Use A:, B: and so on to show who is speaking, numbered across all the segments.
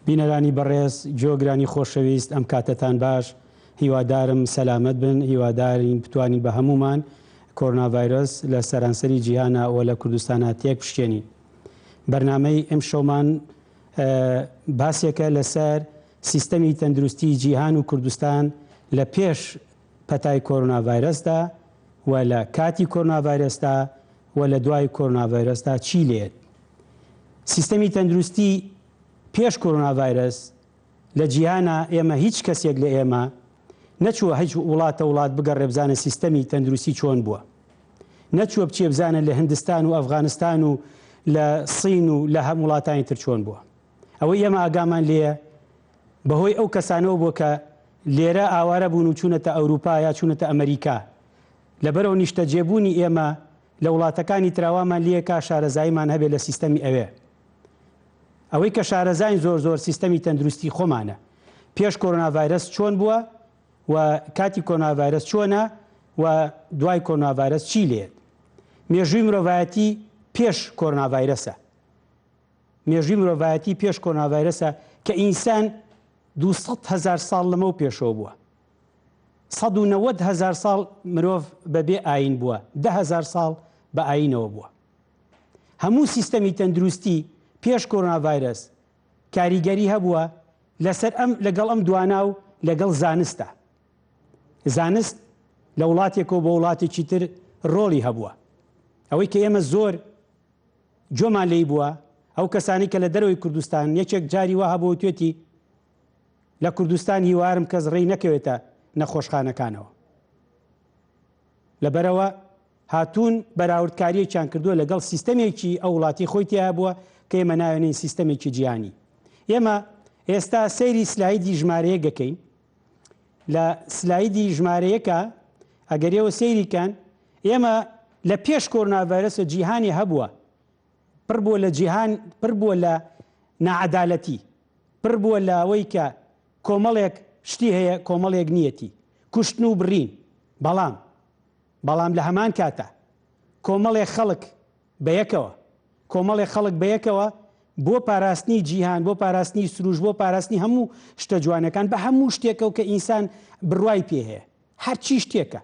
A: بینەرانی بەڕێز، گوێگرانی خۆشەویست ئەم کاتەتان باش، هیوادارم سەلامەت بن، هیوادارین بتوانین بە هەموومان کۆرۆنا ڤایرۆس لە سەرانسەری جیهانا و لە کوردستانا تێک بشکێنین. بەرنامەی ئمشەومان باسێکە لەسەر سیستەمی تەندروستی جیهان و کوردستان لە پێش پەتای کۆرۆنا ڤایرەسدا و لە کاتی کۆرۆنا ڤایرەسدا و لە دوای کۆرۆنا ڤایرەسدا چی لێت. سیستەمی تەندروستی پێش کۆرۆنا ڤایرەس لە جیهانا ئێمە هیچ کەسێک لە ئێمە نەچووە هیچ وڵاتە وڵات بگەڕێ بزانە سیستەمی تەندروستی چۆن بووە نەچووە بچێ بزانە لە هندستان و ئەفغانستان و لە سین و لە هەم وڵاتانی تر چۆن بووە ئەوەی ئێمە ئاگامان لێیە بەهۆی ئەو کەسانەوە بووە کە لێرە ئاوارە بوون و چوونەتە ئەوروپا یا چوونەتە ئەمریکا لەبەرەوە نیشتەجێبوونی ئێمە لە وڵاتەکانی ترا وامان لێکا شارەزاییمان هەبێ لە سیستەمی ئەوێ. ئەوەی کە شارەزاین زۆر زۆر سیستەمی تەندروستی خۆمانە. پێش کۆرۆنا ڤایرەس چۆن بووە و کاتی کۆرۆنا ڤایرەس چۆنە و دوای کۆرۆنا ڤایرەس چی لێت. مێژووی مرۆڤایەتی پێش کۆرۆنا ڤایرەسە. مێژووی مرۆڤایەتی پێش کۆرۆنا ڤایرەسە کە ئینسان 200 هەزار ساڵ لەمەو پێشەوە بووە. 190 هەزار ساڵ مرۆڤ بە بێ ئاین بووە، 10,000 ساڵ بە ئاینەوە بووە. هەموو سیستەمی تەندروستی پێش کۆرۆنا ڤایرەس کاریگەری هەبووە لەسەر ئەم لەگەڵ ئەم دوانا و لەگەڵ زانستە. زانست لە وڵاتێکەوە بۆ وڵاتێکی تر ڕۆڵی هەبووە. ئەوەی کە ئێمە زۆر گوێمان لێی بووە، ئەو کەسانی کە لە دەرەوەی کوردستان یەکێک جاری وا هەبوو توێتی لە کوردستان هیوارم کەس ڕێی نەکەوێتە نەخۆشخانەکانەوە. لەبەرئەوە هاتوون بەراوردکارییەکیان کردووە لەگەڵ سیستەمێکی ئەو وڵاتی خۆی تیا بووە کە ئێمە ناوێنین سیستەمێکی جیهانی. ئێمە ئێستا سەیری سلایدی ژمارە یەک دەکەین. لە سلایدی ژمارە یەکە ئەگەر ئێوە سەیری کەن ئێمە لە پێش کۆرۆنا ڤایرەسە جیهانی هەبووە پڕ بووە لە جیهان پڕ بووە لە ناعەدالەتی پڕ بووە لەوەی کە کۆمەڵێک شتی هەیە کۆمەڵێک نیەتی کوشتن و بڕین بەڵام بەڵام لە هەمان کاتا کۆمەڵێک خەڵک بەیەکەوە کۆمەڵێک خەڵک بەیەکەوە بۆ پاراستنی جیهان بۆ پاراستنی سروش بۆ پاراستنی هەموو شتە جوانەکان بە هەموو شتێکەوە کە ئینسان بڕوای پێ هەیە هەرچی شتێکە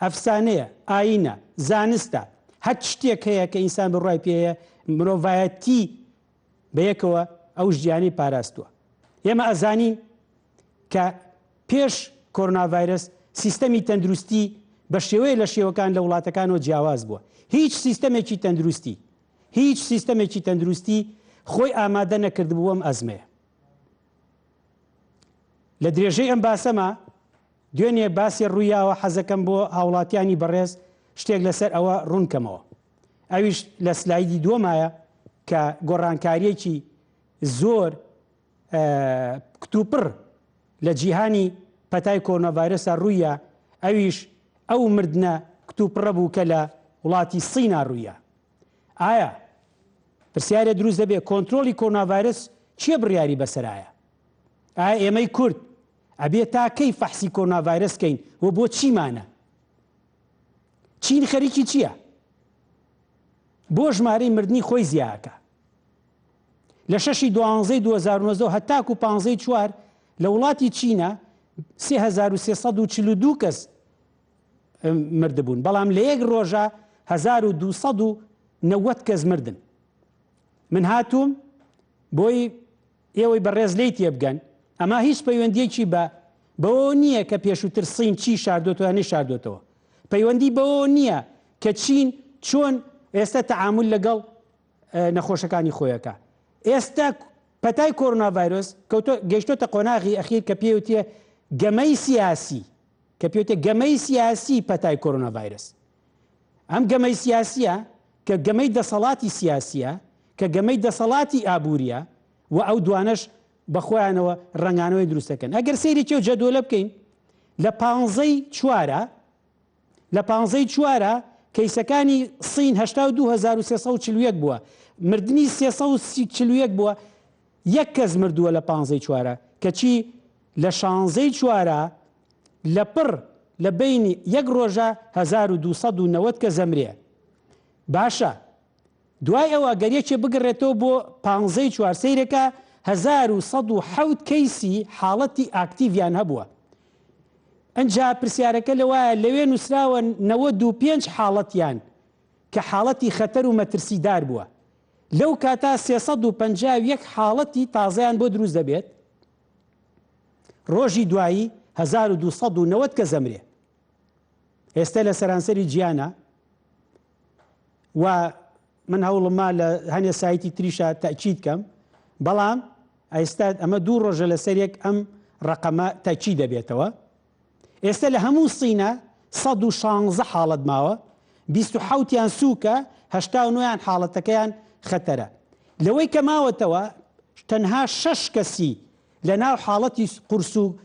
A: ئەفسانەیە ئاینە زانستە هەر شتێک هەیە کە ئینسان بڕوای پێ هەیە مرۆڤایەتی بەیەکەوە ئەو ژیانەی پاراستووە. ئێمە ئەزانین کە پێش کۆرۆنا ڤایرەس سیستەمی تەندروستی بە شێوەیە لە شێوەکان لە وڵاتەکانەوە جیاواز بووە. هیچ سیستەمێکی تەندروستی هیچ سیستەمێکی تەندروستی خۆی ئامادە نەکردبوو ئەم ئەزمەیە. لە درێژەی ئەم باسەما دوێنێ باسێ ڕوویاوە حەزەکەم بۆ هاوڵاتیانی بەڕێز شتێک لەسەر ئەوە ڕوونکەمەوە. ئەویش لە سلایدی دووەمایە کە گۆڕانکارییەکی زۆر کتوپڕ لە جیهانی پەتای کۆرۆناڤایرەسا ڕووییا، ئەویش ئەو مردنە کتوپڕە بوو کە لە وڵاتی سینا ڕووییا. ئایا پرسیارێ دروست دەبێ کۆنترۆڵی کۆرۆناڤایرەس کێ بڕیاری بەسەرایە؟ ئایا ئێمەی کورد ئەبێ تا کەی فەحسی کۆرۆناڤایرەس کەین و بۆ چیمانە؟ چین خەریکی چییە؟ بۆ ژمارەی مردنی خۆی زیاکە. لە شەشی دوانزەی 2019 هەتاکو پانزەی چوار لە وڵاتی چینە 3342 کەس مردبوون بەڵام لە یەک ڕۆژە 1290 کەس مردن من هاتووم بۆی ئێوەی بەڕێز لێی تێبگەن، ئەمە هیچ پەیوەندییەکی بە بەوەوە نییە کە پێشووتر سین چی شاردۆتەوە یان نەیشاردۆتەوە. پەیوەندی بەوەوە نییە کە چین چۆن ئێستا تەعامول لەگەڵ نەخۆشەکانی خۆی ئەکا. ئێستا پەتای کۆرۆنا ڤایرۆس کەوتۆ گەیشتۆتە قۆناغی ئەخیر کە پێوتێ گەمەی سیاسی کە پێوتێ گەمەی سیاسی پەتای کۆرۆنا ڤایرۆس. ئەم گەمەی سیاسیە کە گەمەی دەسەڵاتی سیاسیە، کە گەمەی دەسەڵاتی ئابووریە و ئەو دوانەش بە خۆیانەوە ڕەنگانەوەی دروست دەکەن. ئەگەر سەیرێکی ئەو جەدوەلە بکەین لە پانزەی چوارە لە پانزەی چوارە کەیسەکانی سین 82341 بووە، مردنی 341 بووە، یەک کەس مردووە لە پانزەی چوارە، کەچی لە شانزەی چوارە لە پڕ لە بەینی یەک ڕۆژە 1290 کەس ئەمرێ. باشە دوای ئەوە گەر یەکێ بگەڕێتەوە بۆ پانزەی چوار سەیرەکە 1107 کەیسی حاڵەتی active یان هەبووە. ئنجا پرسیارەکە لەوایە لەوێ نووسراوە 95 حاڵەتیان کە حاڵەتی خەتەر و مەترسیدار بووە. لەو کاتە 351 حاڵەتی تازەیان بۆ دروست دەبێت. ڕۆژی دوایی 1290 کەس ئەمرێ. ئێستا لە سەرانسەری جیهانا و من هەوڵم ما لە هەنێ سایتی تریشا تەئکید کەم بەڵام ئێستا ئەمە دوو ڕۆژە لەسەر یەک ئەم ڕەقەمە تەکی دەبێتەوە ئێستا لە هەموو سینە 116 حاڵەت ماوە 27یان سووکە 89یان حاڵەتەکەیان خەتەرە لەوەی کە ماوەتەوە تەنها شەش کەسی لە ناو حاڵەتی قورس و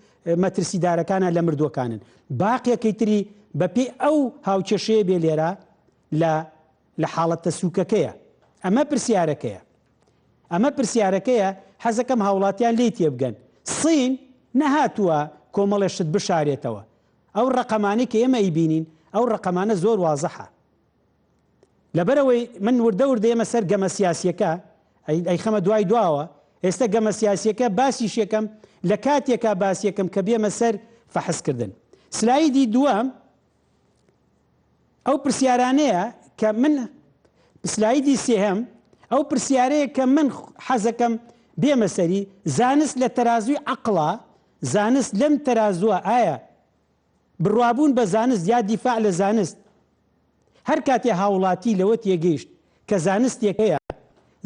A: مەترسیدارەکانە لە مردووەکانن باقیەکەی تری بەپێی ئەو هاوکێشەیە بێ لێرە لە لە حاڵەتە سووکەکەیە؟ ئەمە پرسیارەکەیە. ئەمە پرسیارەکەیە حەزەکەم هاوڵاتیان لێی تێبگەن. سین نەهاتووە کۆمەڵێ شت بشارێتەوە. ئەو ڕەقەمانەی کە ئێمە ئەیبینین، ئەو ڕەقەمانە زۆر وازحە. لەبەرئەوەی من وردە وردە ئێمە سەر گەمە سیاسیەکە ئەیخەمە دوای دواوە، ئێستا گەمە سیاسیەکە باسیشیەکەم لە کاتێکا باسیەکەم کە بێمە سەر فەحسکردن. سلایدی دووەم، ئەو پرسیارانەیە کە من سلایدی سێهەم ئەو پرسیارەیە کە من حەزەکەم بێمە سەری زانست لە تەرازووی عەقڵا زانست لەم تەرازووە ئایا بڕوابوون بە زانست یا دیفاع لە زانست هەر کاتێ هاوڵاتی لەوە تێگەیشت کە زانستێک هەیە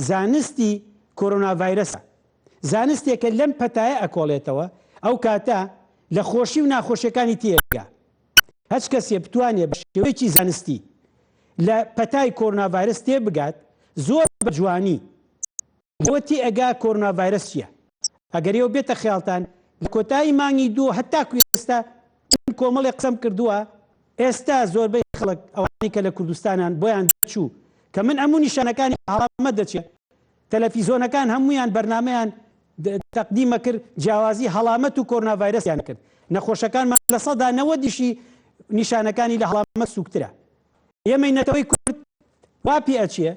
A: زانستی کۆرۆنا ڤایرەسە زانستێکە لەم پەتایە ئەکۆڵێتەوە ئەو کاتە لە خۆشی و ناخۆشیەکانی تێگا هەچ کەسێ بتوانێ بە شێوەیەکی زانستی لە پەتای کۆرۆنا ڤایرەس تێبگات زۆر بە جوانی لەوە تێئەگا کۆرۆنا ڤایرەس چیە. ئەگەر ئێوە بێتە خەیاڵتان لە کۆتایی مانگی دوو هەتاکو ئێستا من کۆمەڵێ قسەم کردووە ئێستا زۆربەی خەڵک ئەوانەی کە لە کوردستانان بۆیان دەرچوو کە من ئەموو نیشانەکانی هەڵامەت دەچێ تەلەفیزۆنەکان هەموویان بەرنامەیان تەقدیمە کرد جیاوازی هەڵامەت و کۆرۆنا ڤایرەسیان کرد نەخۆشەکانمان 90%یشی نیشانەکانی لە هەڵامەت سووکترە ئێمەی نەتەوەی کورد وا پێ ئەچێ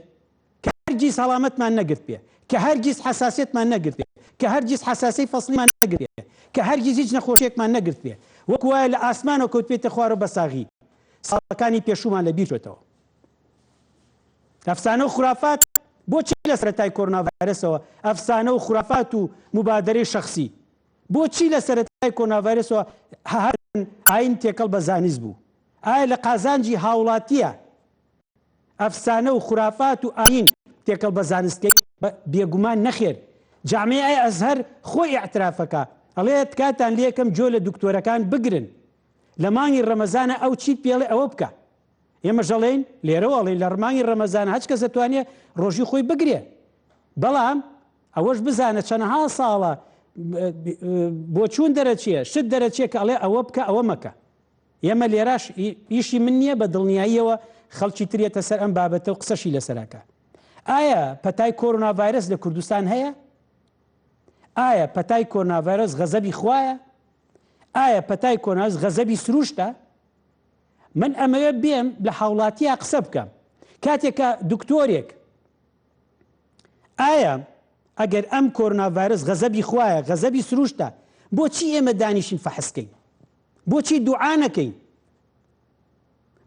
A: کە هەرگیز هەڵامەتمان نەگرت پێ کە هەرگیز حەساسیەتمان نەگرت پێ کە هەرگیز حەساسی فەسلیمان نەگرت پێ کە هەرگیز هیچ نەخۆشیەکمان نەگرت پێ وەکو وایە لە ئاسمانەوە کەوتبێتە خوارەوە بە ساغی ساڵەکانی پێشوومان لە بیر چۆتەوە. ئەفسانە و خورافات بۆچی لە سەرەتای کۆرۆنا ڤایرەسەوە ئەفسانە و خورافات و موبادەرەی شەخسی بۆچی لە سەرەتای کۆرۆنا ڤایرەسەوە هاتن ئاین تێکەڵ بە زانست بوو ئایا لە قازانجی هاوڵاتیە ئەفسانە و خورافات و ئاین تێکەڵ بە زانست کەی بێگومان نەخێر جامیعەی ئەزهەر خۆی ئیعترافەکا ئەڵێ تکاتان لێکەم گوێ لە دکتۆرەکان بگرن لە مانگی ڕەمەزانە ئەو چیت پێڵێ ئەوە بکە ئێمەش ئەڵێین لێرەوە ئەڵێین لە مانگی ڕەمەزان هەچ کەس ئەتوانێ ڕۆژی خۆی بگرێ بەڵام ئەوەش بزانە چەنەها ساڵە بۆچوون دەرەچێ شت دەرەچێ کە ئەڵێ ئەوە بکە ئەوە مەکە ئێمە لێراش ئیشی من نییە بە دڵنیاییەوە خەڵکی تریەتە سەر ئەم بابەتە و قسەشی لەسەراکە ئایا پەتای کۆرۆنا ڤایرەس لە کوردستان هەیە؟ ئایا پەتای کۆرۆنا ڤایرەس غەزەبی خوایە؟ ئایا پەتای کۆرۆنا غەزەبی سروشتە؟ من ئەمەوێ بێم لە هاوڵاتییا قسە بکەم کاتێک کە دکتۆرێک ئایا ئەگەر ئەم کۆرۆنا ڤایرەس غەزەبی خوایە غەزەبی سروشتە بۆچی ئێمە دانیشین فەحسکەین بۆچی دوعا نەکەین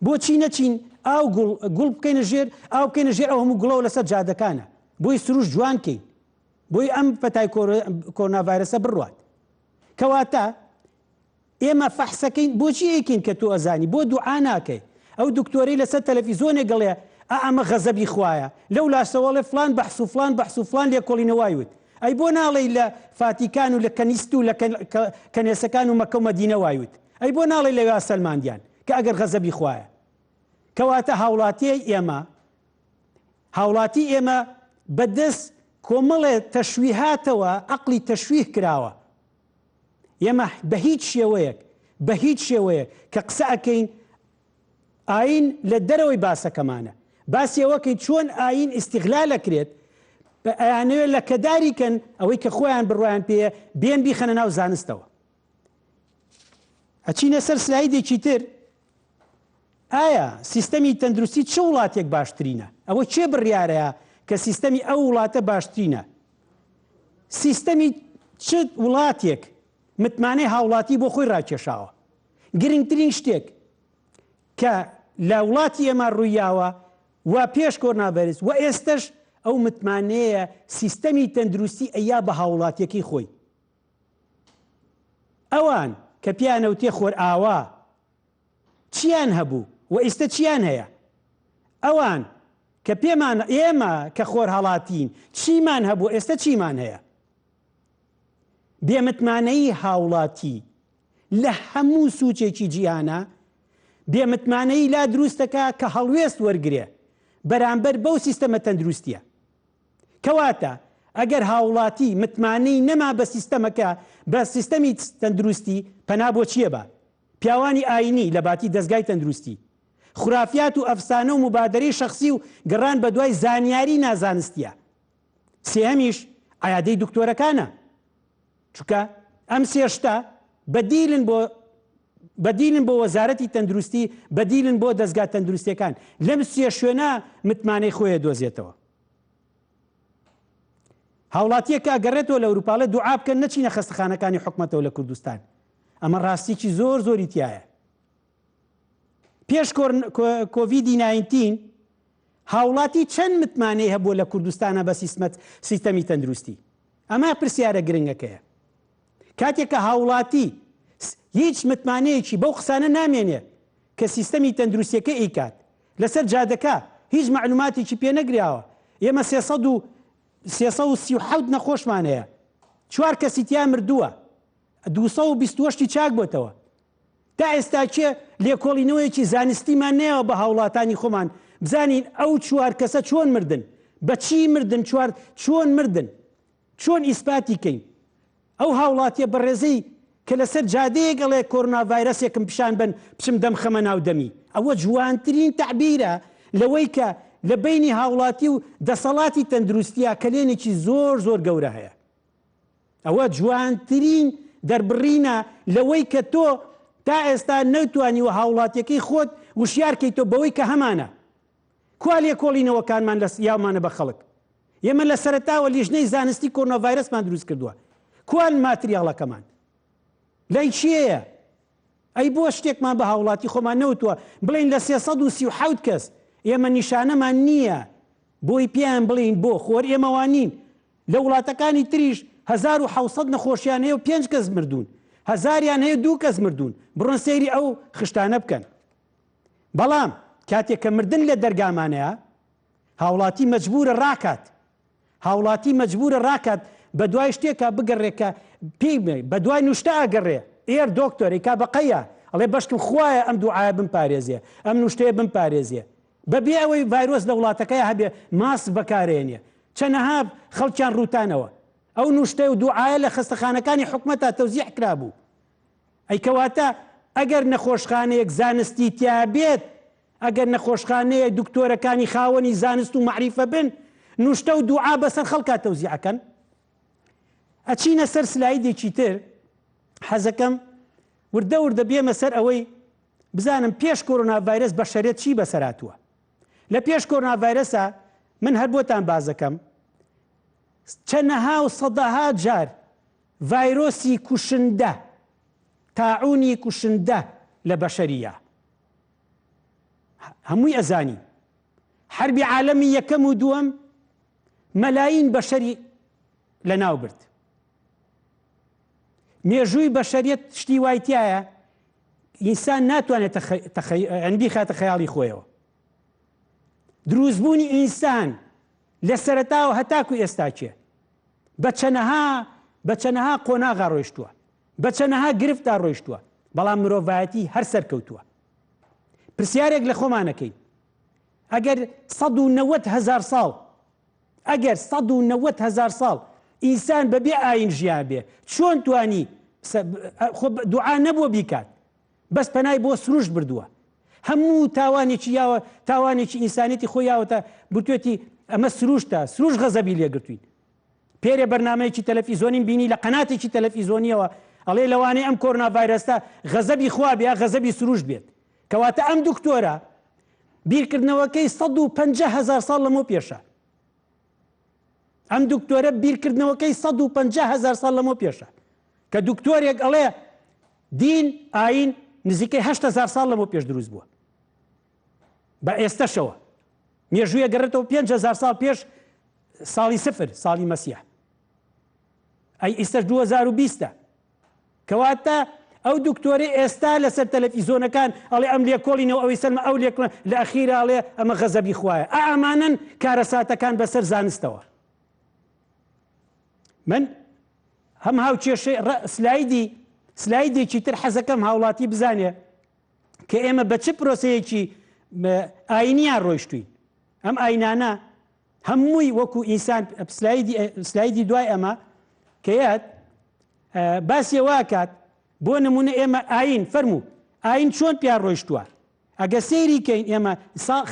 A: بۆچی نەچین ئاو گوڵ گوڵ بکەینە ژێر ئاو بکەینە ژێر ئەو هەموو گوڵەوە لەسەر جادەکانە بۆی سروش جوان کەین بۆی ئەم پەتای کۆرۆنا ڤایرەسە بڕوات کەواتە ئێمە فەحسەکەین بۆچی ئەیکەین کە تۆ ئەزانی بۆ دوعا ناکەی ئەو دکتۆرەی لەسەر تەلەفیزۆنێک ئەڵێ ئا ئەمە غەزەبی خوایە لەو لاشەوە ئەڵێ فڵان بەحس و فڵان بەحس و فڵان لێکۆڵینەوە وای وت ئەی بۆ ناڵێی لە فاتیکان و لە کەنیست و لە کەنێسەکان و مەکە و مەدینە وای وت ئەی بۆ ناڵێی لەوێا سەلماندیان کە ئەگەر غەزەبی خوایە کەواتە هاوڵاتیی ئێمە هاوڵاتی ئێمە بەدەست کۆمەڵێ تەشویهاتەوە عەقڵی تەشویه کراوە ئێمە بە هیچ شێوەیەک بە هیچ شێوەیەک کە قسە ئەکەین ئاین لە دەرەوەی باسەکەمانە باسی ئەوەکەین چۆن ئاین ئیستیغلال ئەکرێت ئەیانەوێت لە کەداری کەن ئەوەی کە خۆیان بڕوایان پێیە بێن بیخەنە ناو زانستەوە ئەچینە سەر سلایدێکی تر ئایا سیستەمی تەندروستی چ وڵاتێک باشترینە ئەوە کێ بڕیارەیە کە سیستەمی ئەو وڵاتە باشترینە؟ سیستەمی چ وڵاتێک متمانەی هاوڵاتی بۆ خۆی ڕاکێشاوە؟ گرنگترین شتێک کە لە وڵاتی ئێمە ڕوویاوە و پێش کۆرنا ڤایرس و ئێستەش ئەو متمانەیە سیستەمی تەندروستی ئەیا بە هاوڵاتیەکەی خۆی. ئەوان کە پێیانەوتێ خۆرئاوا چیان هەبوو و ئیستە چیان هەیە؟ ئەوان کە پێمان ئێمە کە خۆرهەڵاتین چیمان هەبوو ئێستە چیمان هەیە؟ بێمتمانەیی هاوڵاتی لە هەموو سوچێکی جیهانا بێمتمانەیی لا دروست دەکا کە هەڵوێست وەرگرێ بەرامبەر بەو سیستەمە تەندروستیە. کەواتە ئەگەر هاوڵاتی متمانەی نەما بە سیستەمەکە، بە سیستەمی تەندروستی، پەنا بۆ چیە با؟ پیاوانی ئاینی لە باتی دەزگای تەندروستی. خورافیات و ئەفسانە و موبادەرەی شەخسی و گەڕان بە دوای زانیاری نازانستیە. سێهەمیش عیادەی دکتۆرەکانە. چونکە ئەم سێ شتە بەدیلن بۆ بەدیلن بۆ وەزارەتی تەندروستی، بەدیلن بۆ دەزگا تەندروستیەکان. لەم سێ شوێنە متمانەی خۆی ئەدۆزێتەوە. هاوڵاتیەک ئەگەڕێتەوە لە ئەوروپا ئەڵێ دوعا بکەن نەچینە خەستەخانەکانی حکومەتەوە لە کوردستان. ئەمە ڕاستیکی زۆر زۆری تایە. پێش کۆڤیدی ناینتین هاوڵاتی چەند متمانەی هەبووە لە کوردستانە بە سیستمەت سیستەمی تەندروستی؟ ئەمە پرسیارە گرنگەکەیە. کاتێک کە هاوڵاتی هیچ متمانەیەکی بەو قسانە نامێنێ کە سیستەمی تەندروستیەکە ئەیکات لەسەر جادەکە هیچ مەعلوماتێکی پێ نەگراوە ئێمە 337 نەخۆشمان هەیە چوار کەسی تیا مردووە 228 چاک بۆتەوە تا ئێستا کێ لێکۆڵینەوەیەکی زانستیمان نەیاوە بە هاوڵاتانی خۆمان بزانین ئەو چوار کەسە چۆن مردن بە چی مردن چوار چۆن مردن چۆن ئیسپاتی کەین ئەو هاوڵاتیە بەڕێزەی کە لەسەر جادەیەک ئەڵێ کۆرۆنا ڤایرەسێکم پیشان بەن بچم دەم خەمە ناو دەمی ئەوە جوانترین تەعبیرە لەوەی کە لە بەینی هاوڵاتی و دەسەڵاتی تەندروستیا کەلێنێکی زۆر زۆر گەورە هەیە. ئەوە جوانترین دەربڕینە لەوەی کە تۆ تا ئێستا نەتوانیوە هاوڵاتیەکەی خۆت وشیار کەیتەوە بەوەی کە هەمانە. کوا لێکۆڵینەوەکانمان لە یاومانە بە خەڵک؟ ئێمە لە سەرەتاوە لیژنەی زانستی کۆرۆناڤایرەسمان دروست کردووە. کوان ماتریاڵەکەمان؟ لای کێیە؟ ئەی بۆ شتێکمان بە هاوڵاتی خۆمان نەوتووە بڵێین لە 337 کەس ئێمە نیشانەمان نییە بۆی پێیان بڵێین بۆ خۆر ئێمە وانین لە وڵاتەکانی تریش 1700 نەخۆشیان هەیە و پێنج کەس مردوون هەزاریان هەیە دوو کەس مردوون بڕۆن سەیری ئەو خشتانە بکەن بەڵام کاتێک کە مردن لە دەرگامانەیە هاوڵاتی مەجبورە ڕاکات هاوڵاتی مەجبورە ڕاکات بەدوای شتێکا بگەڕێ کە پێی بەدوای نوشتە ئەگەڕێ ئێر دۆکتۆر ئەیکا بە قەیا ئەڵێ بەشکم خوایە ئەم دوعایە بمپارێزێ ئەم نوشتەیە بمپارێزێ بەبێ ئەوەی ڤایرۆس لە وڵاتەکەیا هەبێ ماسک بەکارێنێ چەنەها خەڵکیان ڕووتانەوە ئەو نوشتە و دوعایە لە خەستەخانەکانی حکومەتا تەوزیع کرابوو ئەی کەواتە ئەگەر نەخۆشخانەیەک زانستی تیا بێت، ئەگەر نەخۆشخانەیەک دکتۆرەکانی خاوەنی زانست و مەعریفە بن، نوشتە و دوعا بەسەر خەڵکا تەوزیع ئەکەن؟ ئەچینە سەر سلایدێکی تر، حەزەکەم وردە وردە بێمە سەر ئەوەی بزانم پێش کۆرۆنا ڤایرەس بەشەرێت چی بەسەر هاتووە. لە پێش کۆرۆنا ڤایرەسا من هەر بۆتان باس دەکەم چەنەها و سەدەها جار ڤایرۆسی کوشندە، تاعونی کوشندە لە بەشەریە هەمووی ئەزانین. حەربی عالەمی یەکەم و دووەم مەلاین بەشەری لەناو برد. مێژووی بەشەریەت شتی وای تایە ئینسان ناتوانێت بیخاتە خەیاڵی خۆیەوە. دروستبوونی ئینسان لە سەرەتاوە هەتاکو ئێستاکێ بە چەنەها بە چەنەها قۆناغا ڕۆیشتووە، بە چەنەها گرفتا ڕۆیشتووە، بەڵام مرۆڤایەتی هەر سەرکەوتووە. پرسیارێک لە خۆمان ئەکەین، ئەگەر 190 هەزار ساڵ ئەگەر 190 هەزار ساڵ ئینسان بەبێ ئاین ژیابێ، چۆن توانی خۆ دوعا نەبووە بیکات، بەس پەنای بۆ سروشت بردووە هەموو تاوانێکی یاوە تاوانێکی ئینسانێتی خۆی یاوەتە بتوێتی ئەمە سروشتە سروش غەزەبی لێگرتوین پێرێ بەرنمەیەکی تەلەفیزۆنیم بینی لە قەناتێکی تەلەفیزۆنیەوە ئەڵێ لەوانەیە ئەم کۆرۆنا ڤایرەستە غەزەبی خوا بێ یا غەزەبی سروشت بێت کەواتە ئەم دکتۆرە بیرکردنەوەکەی 150 هزار ساڵ لەمەو پێشە. ئەم دکتۆرە بیرکردنەوەکەی 150 هزار ساڵ لەمەو پێشە کە دکتۆرێک ئەڵێ دین ئاین نزیکەی 8000 ساڵ لەمەو پێش دروست بووە بە ئێستەشەوە مێژوویە گەڕێتەوە 5000 ساڵ پێش ساڵی سفر ساڵی مەسیح ئەی ئیستەش 2020 کەواتە ئەو دکتۆرەی ئێستا لەسەر تەلەفیزۆنەکان ئەڵێ ئەم لێکۆڵینەوە ئەوەی سەلمە ئەو لێکڵە لە ئەخیرا ئەڵێ ئەمە غەزەبی خوایە ئا ئەمانەن کارەساتەکان بەسەر زانستەوە من هەم هاوکێشەی سلایدی سلایدێکی تر حەزەکەم هاوڵاتی بزانێ کە ئێمە بە چ پرۆسەیەکی ئاینیان ڕۆیشتوین ئەم ئاینانە هەمووی وەکو ئینسان سلایدی سلایدی دوای ئەمە کە یاد باسی ئەوە ئەکات بۆ نمونە ئێمە ئاین فەرموو ئاین چۆن پیا ڕۆیشتووە ئەگە سەیری کەین ئێمە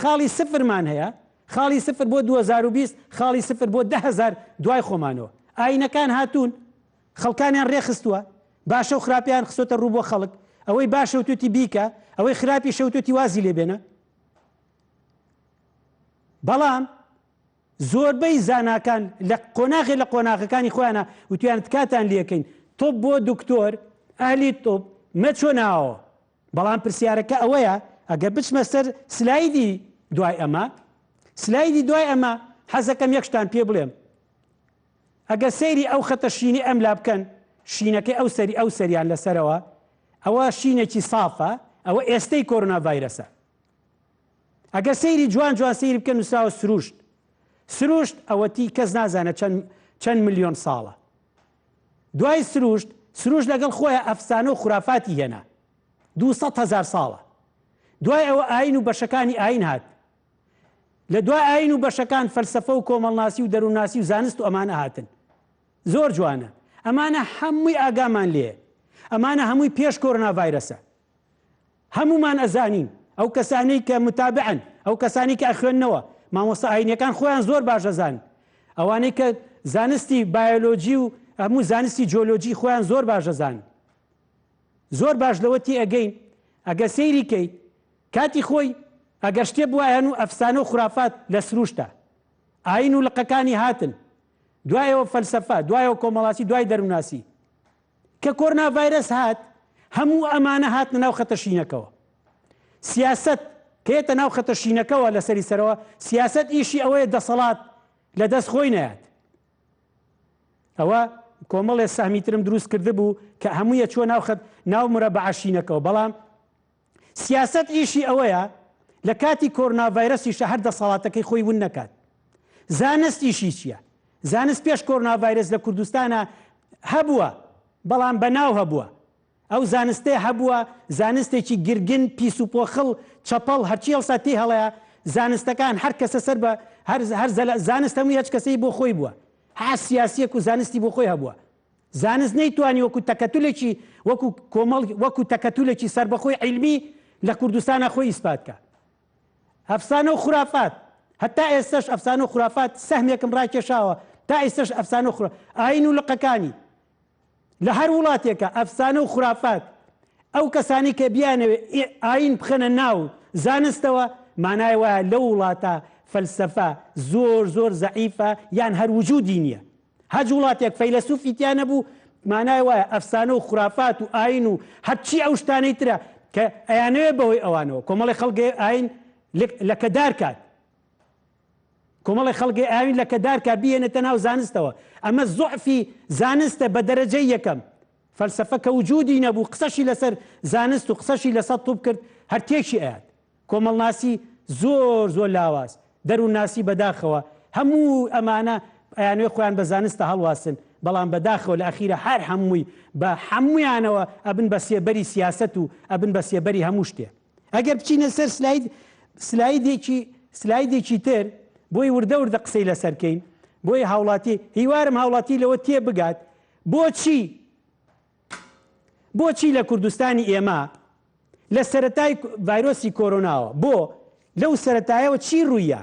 A: خاڵی سفرمان هەیە خاڵی سفر بۆ 2020 خاڵی سفر بۆ دههزار دوای خۆمانەوە ئاینەکان هاتوون خەڵکانیان ڕێخستووە باشە و خراپیان خستۆتە ڕوو بۆ خەڵک ئەوەی باشە وتوتی بیکە ئەوەی خراپی شەوتوتی وازی لێبێنە بەڵام زۆربەی زاناکان لە قۆناغێ لە قۆناغەکانی خۆیانە وتویان تکاتان لێکەین تۆپ بۆ دکتۆر ئەهلی تۆپ مەچۆ ناوەوە بەڵام پرسیارەکە ئەوەیە ئەگەر بچمە سەر سلایدی دوای ئەمە سلایدی دوای ئەمە حەزەکەم یەک شتان پێ بڵێم ئەگەر سەیری ئەو خەتە شینی ئەم لا بکەن شینەکەی ئەو سەری ئەو سەریان لەسەرەوە ئەوە شینێکی سافە ئەوە ئێستەی کۆرۆنا ڤایرەسە ئەگەر سەیری جوان جوان سەیری بکەن نووسراوە سروشت سروشت ئەوەتی کەس نازانێت چەند چەند ملیۆن ساڵە دوای سروشت سروشت لەگەڵ خۆیان ئەفسانە و خورافاتی هێنا 200 هزار ساڵە دوای ئەوە ئاین و بەشەکانی ئاین هات لە دوای ئاین و بەشەکان فەلسفە و کۆمەڵناسی و دەروونناسی و زانست و ئەمانە هاتن زۆر جوانە ئەمانە هەمووی ئاگامان لێ ئەمانە هەمووی پێش کۆرۆنا ڤایرەسە هەموومان ئەزانین ئەو کەسانەی کە متابعن ئەو کەسانی کە ئەخوێندنەوە مامۆستا ئاینیەکان خۆیان زۆر باش ئەزانن ئەوانەی کە زانستی بایۆلۆجی و هەموو زانستی جۆلۆجی خۆیان زۆر باش ئەزانن زۆر باش لەوە تی ئەگەین ئەگە سەیری کەیت کاتی خۆی ئەگەر شتێ بوایەن و ئەفسانە و خرافات لە سروشتە ئاین و لقەکانی هاتن دوایەوە فەلسەفە دوایەوە کۆمەڵاسی دوای دەرووناسی کە کۆرنا ڤایرەس هات هەموو ئەمانە هاتنە ناو خەتە شینەکەوە. سیاسەت کە یەتە ناو خەتە شینەکەوە لەسەری سەرەوە سیاسەت ئیشی ئەوەیە دەسەڵات لە دەست خۆی نەیات. ئەوە کۆمەڵێ سەهمی ترم دروست کردبوو کە هەموویە چوە ناو خەت ناو مرەبەعە شینەکەوە بەڵام سیاسەت ئیشی ئەوەیە لە کاتی کۆرنا ڤایرەسیشە هەر دەسەڵاتەکەی خۆی ون نەکات. زانست ئیشی چییە؟ زانست پێش کۆرنا ڤایرەس لە کوردستانا هەبووە بەڵام بە ناو هەبووە. ئەو زانستەی هەبووە زانستێکی گرگن پیس و پۆخڵ چەپەڵ هەرچی هەڵسا تێی هەڵەیە زانستەکان هەر کەسە سەر بە هەر هەر زانست هەمووی هەچ کەسەی بۆ خۆی بووە هە سیاسیەک و زانستی بۆ خۆی هەبووە زانست نەیتوانی وەکو تەکەتولێکی وەکو کۆمەڵ وەکو تەکەتولێکی سەربەخۆی عیلمی لە کوردستانا خۆی ئیسپات کا. ئەفسانە و خورافات هەتا ئێستەش ئەفسانە و خورافات سەهمێکم ڕاکێشاوە تا ئیستەش ئەفسانە و خورا ئاین و لقەکانی لە هەر وڵاتێکە ئەفسانە و خورافات ئەو کەسانی کە بیانەوێ ئاین بخەنە ناو زانستەوە مانای وایە لەو وڵاتە فەلسەفە زۆر زۆر زەعیفە یان هەر وجودی نییە هەچ وڵاتێک فەیلەسوفی تیا نەبوو مانای وایە ئەفسانە و خورافات و ئاین و هەرچی ئەو شتانەی ترە کە ئەیانەوێ بەهۆی ئەوانەوە کۆمەڵی خەڵک ئاین لەکەدار کات کۆمەڵی خەڵکی ئاین لەکەدار کا بیێنێتە ناو زانستەوە ئەمە زۆعفی زانستە بە دەرەجەی یەکەم فەلسەفە کە وجودی نەبوو قسەشی لەسەر زانست و قسەشی لەسەر طوب کرد هەر تێکی ئەیات کۆمەڵناسی زۆر زۆر لاواز، دەروونناسی بەداخەوە، هەموو ئەمانە ئەیانەوێ خۆیان بە زانستە هەڵواسن، بەڵام بەداخەوە لە ئەخیرا هەر هەمووی بە هەموویانەوە ئەبن بە سێبەری سیاسەت و ئەبن بە سێبەری هەموو شتێ. ئەگەر بچینە سەر سلاید سلایدێکی سلایدێکی تر بۆی وردە وردە قسەی لەسەر کەین بۆی هاوڵاتی هیوارم هاوڵاتی لەوە تێ بگات بۆچی بۆچی لە کوردستانی ئێمە لە سەرەتای ڤایرۆسی کۆرۆناوە بۆ لەو سەرەتایەوە چی ڕوویە؟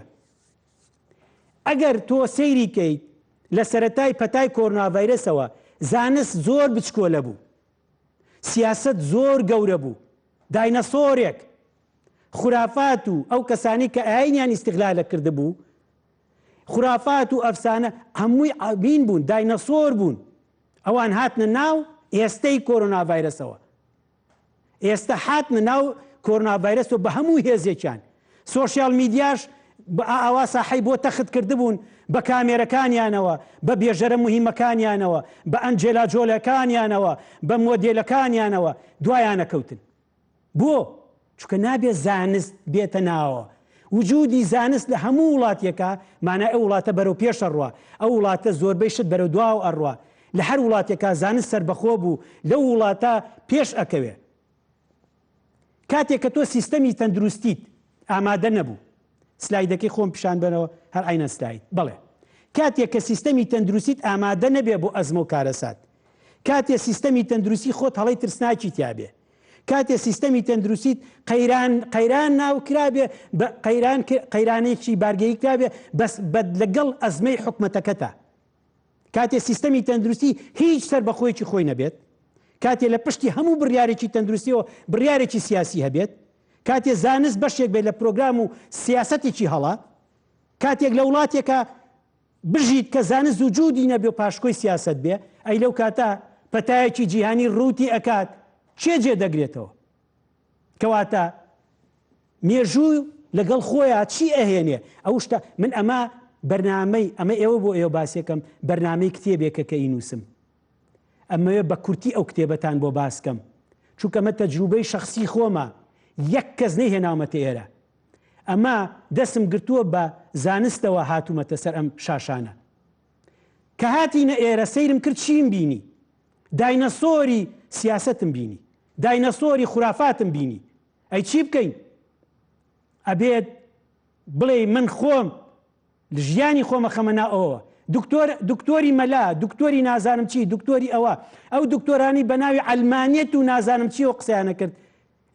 A: ئەگەر تۆ سەیری کەیت لە سەرەتای پەتای کۆرۆنا ڤایرەسەوە زانست زۆر بچکۆلە بوو سیاسەت زۆر گەورە بوو داینەسۆرێک خورافات و ئەو کەسانی کە ئاینیان ئیستغلالە کردبوو. خورافات و ئەفسانە هەمووی بین بوون، داینەسۆر بوون. ئەوان هاتنە ناو ئێستەی کۆرۆنا ڤایرەسەوە. ئێستە هاتنە ناو کۆرۆنا ڤایرەسەوە بە هەموو هێزێکیان. سۆشیال میدیاش بە ئاوا ساحەی بۆ تەخت کردبوون بە کامێرەکانیانەوە، بە بێژەرە موهیمەکانیانەوە، بە ئەنجێلا جۆلەکانیانەوە، بە مۆدێلەکانیانەوە دوایانەکەوتن. بۆ؟ چونکە نابێ زانست بێتە ناوەوە. وجودی زانست لە هەموو وڵاتێکا مانای ئەو وڵاتە بەرەو پێش ئەڕوا، ئەو وڵاتە زۆربەی شت بەرەو دواوە ئەڕوا. لە هەر وڵاتێکا زانست سەربەخۆ بوو لەو وڵاتە پێش ئەکەوێ. کاتێک کە تۆ سیستەمی تەندروستیت ئامادە نەبوو، سلایدەکەی خۆم پیشان بەرەوە هەر عەینەن سلاید، بەڵێ. کاتێک کە سیستەمی تەندروستیت ئامادە نەبێ بۆ ئەزمە و کارەسات، کاتێ سیستەمی تەندروستی خۆت هەڵەی ترسناکی تیابێ، کاتێ سیستەمی تەندروستیت قەیران قەیران ناو کرابێ بە قەیران قەیرانێکی بارگەیی کرابێ بەس بە لەگەڵ ئەزمەی حکومەتەکەتا، کاتێ سیستەمی تەندروستی هیچ سەربەخۆیەکی خۆی نەبێت، کاتێ لە پشتی هەموو بڕیارێکی تەندروستیەوە بڕیارێکی سیاسی هەبێت، کاتێ زانست بەشێک بێت لە پرۆگرام و سیاسەتێکی هەڵە، کاتێک لە وڵاتێکا بژیت کە زانست وجودی نەبێ و پاشکۆی سیاسەت بێ، ئەی لەو کاتە پەتایەکی جیهانی ڕووتی ئەکات کێ جێ دەگرێتەوە؟ کەواتە مێژوو لەگەڵ خۆیا چی ئەهێنێ؟ ئەو شتە من ئەمە بەرنامەی ئەمە ئێوە بۆ ئێوە باسێکەم بەرنامەی کتێبێکە کە ئینووسم ئەمەوێ بە کورتی ئەو کتێبەتان بۆ باسکەم چونکە ئەمە تەجروبەی شەخسی خۆمە یەک کەس نەیهێناومەتە ئێرە ئەمە دەسم گرتووە بە زانستەوە هاتوومەتە سەر ئەم شاشانە کە هاتینە ئێرە سەیرم کرد چیم بینی داینەسۆری سیاسەتم بینی داینەسۆری خورافاتم بینی ئەی چی بکەین؟ ئەبێت بڵێی من خۆم ژیانی خۆم ئەخەمە ناو ئەوەوە. دکتۆر دکتۆری مەلا، دکتۆری نازانم چی، دکتۆری ئەوە، ئەو دکتۆرانەی بە ناوی عەلمانیەت و نازانم چیەوە قسەیان ئەکرد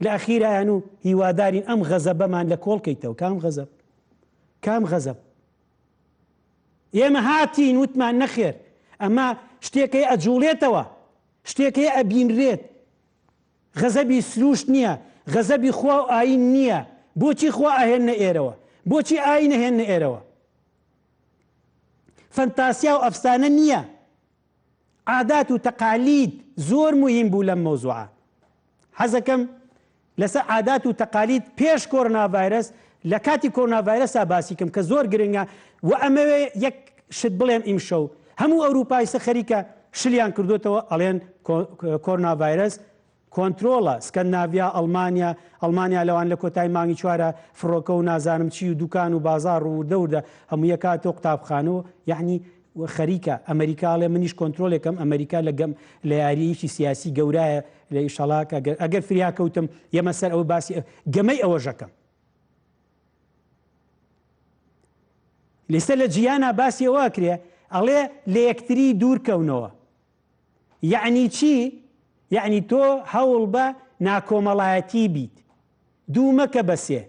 A: لە ئەخیرایان و هیوادارین ئەم غەزەبەمان لە کۆڵ کەیتەوە. کام غەزەب؟ کام غەزەب؟ ئێمە هاتین وتمان نەخێر ئەمە شتێکەیە ئەجوڵێتەوە، شتێکەیە ئەبینرێت، غەزەبی سروشت نیە، غەزەبی خوا و ئایین نیە، بۆچی خوا ئەهێننە ئێرەوە؟ بۆچی ئایین ئەهێننە ئێرەوە؟ فەنتاسیا و ئەفسانە نیە. عادات و تەقالید زۆر موهیم بوو لەم مەوزوعە. حەزەکەم لەسەر عادات و تەقالید پێش کۆرۆنا ڤایرەس لە کاتی کۆرۆنا ڤایرەسا باسی کەم کە زۆر گرنگە و ئەمەوێ یەک شت بڵێم ئیمشەو هەموو ئەوروپا ئیستا خەریکە شلیان کردوتەوە ئەڵێن کۆرۆنا ڤایرەس کۆنترۆڵە سکەندناڤیا ئەڵمانیا ئەڵمانیا لەوان لە کۆتای مانگی چوارە فڕۆکە و نازانم چی و دوکان و بازاڕ و وردە وردە هەموو یەکاتەوە قوتابخانە و یعنی خەریکە ئەمریکا ئەڵێ منیش کۆنترۆلێکم ئەمریکا لە گەم لە یارییەکی سیاسی گەورایە لە ئیشەڵا کە ئەگەر فریا کەوتم یەمە سەر ئەوە باسی گەمەی ئەوەژەکەم لێستا لە جیهانا باسی ئەوە ئەکرێ ئەڵێ لە یەکتری دوور کەونەوە یەعنی چی یەعنی تۆ هەوڵ بە ناکۆمەڵایەتی بیت دوو مەکە بە سێ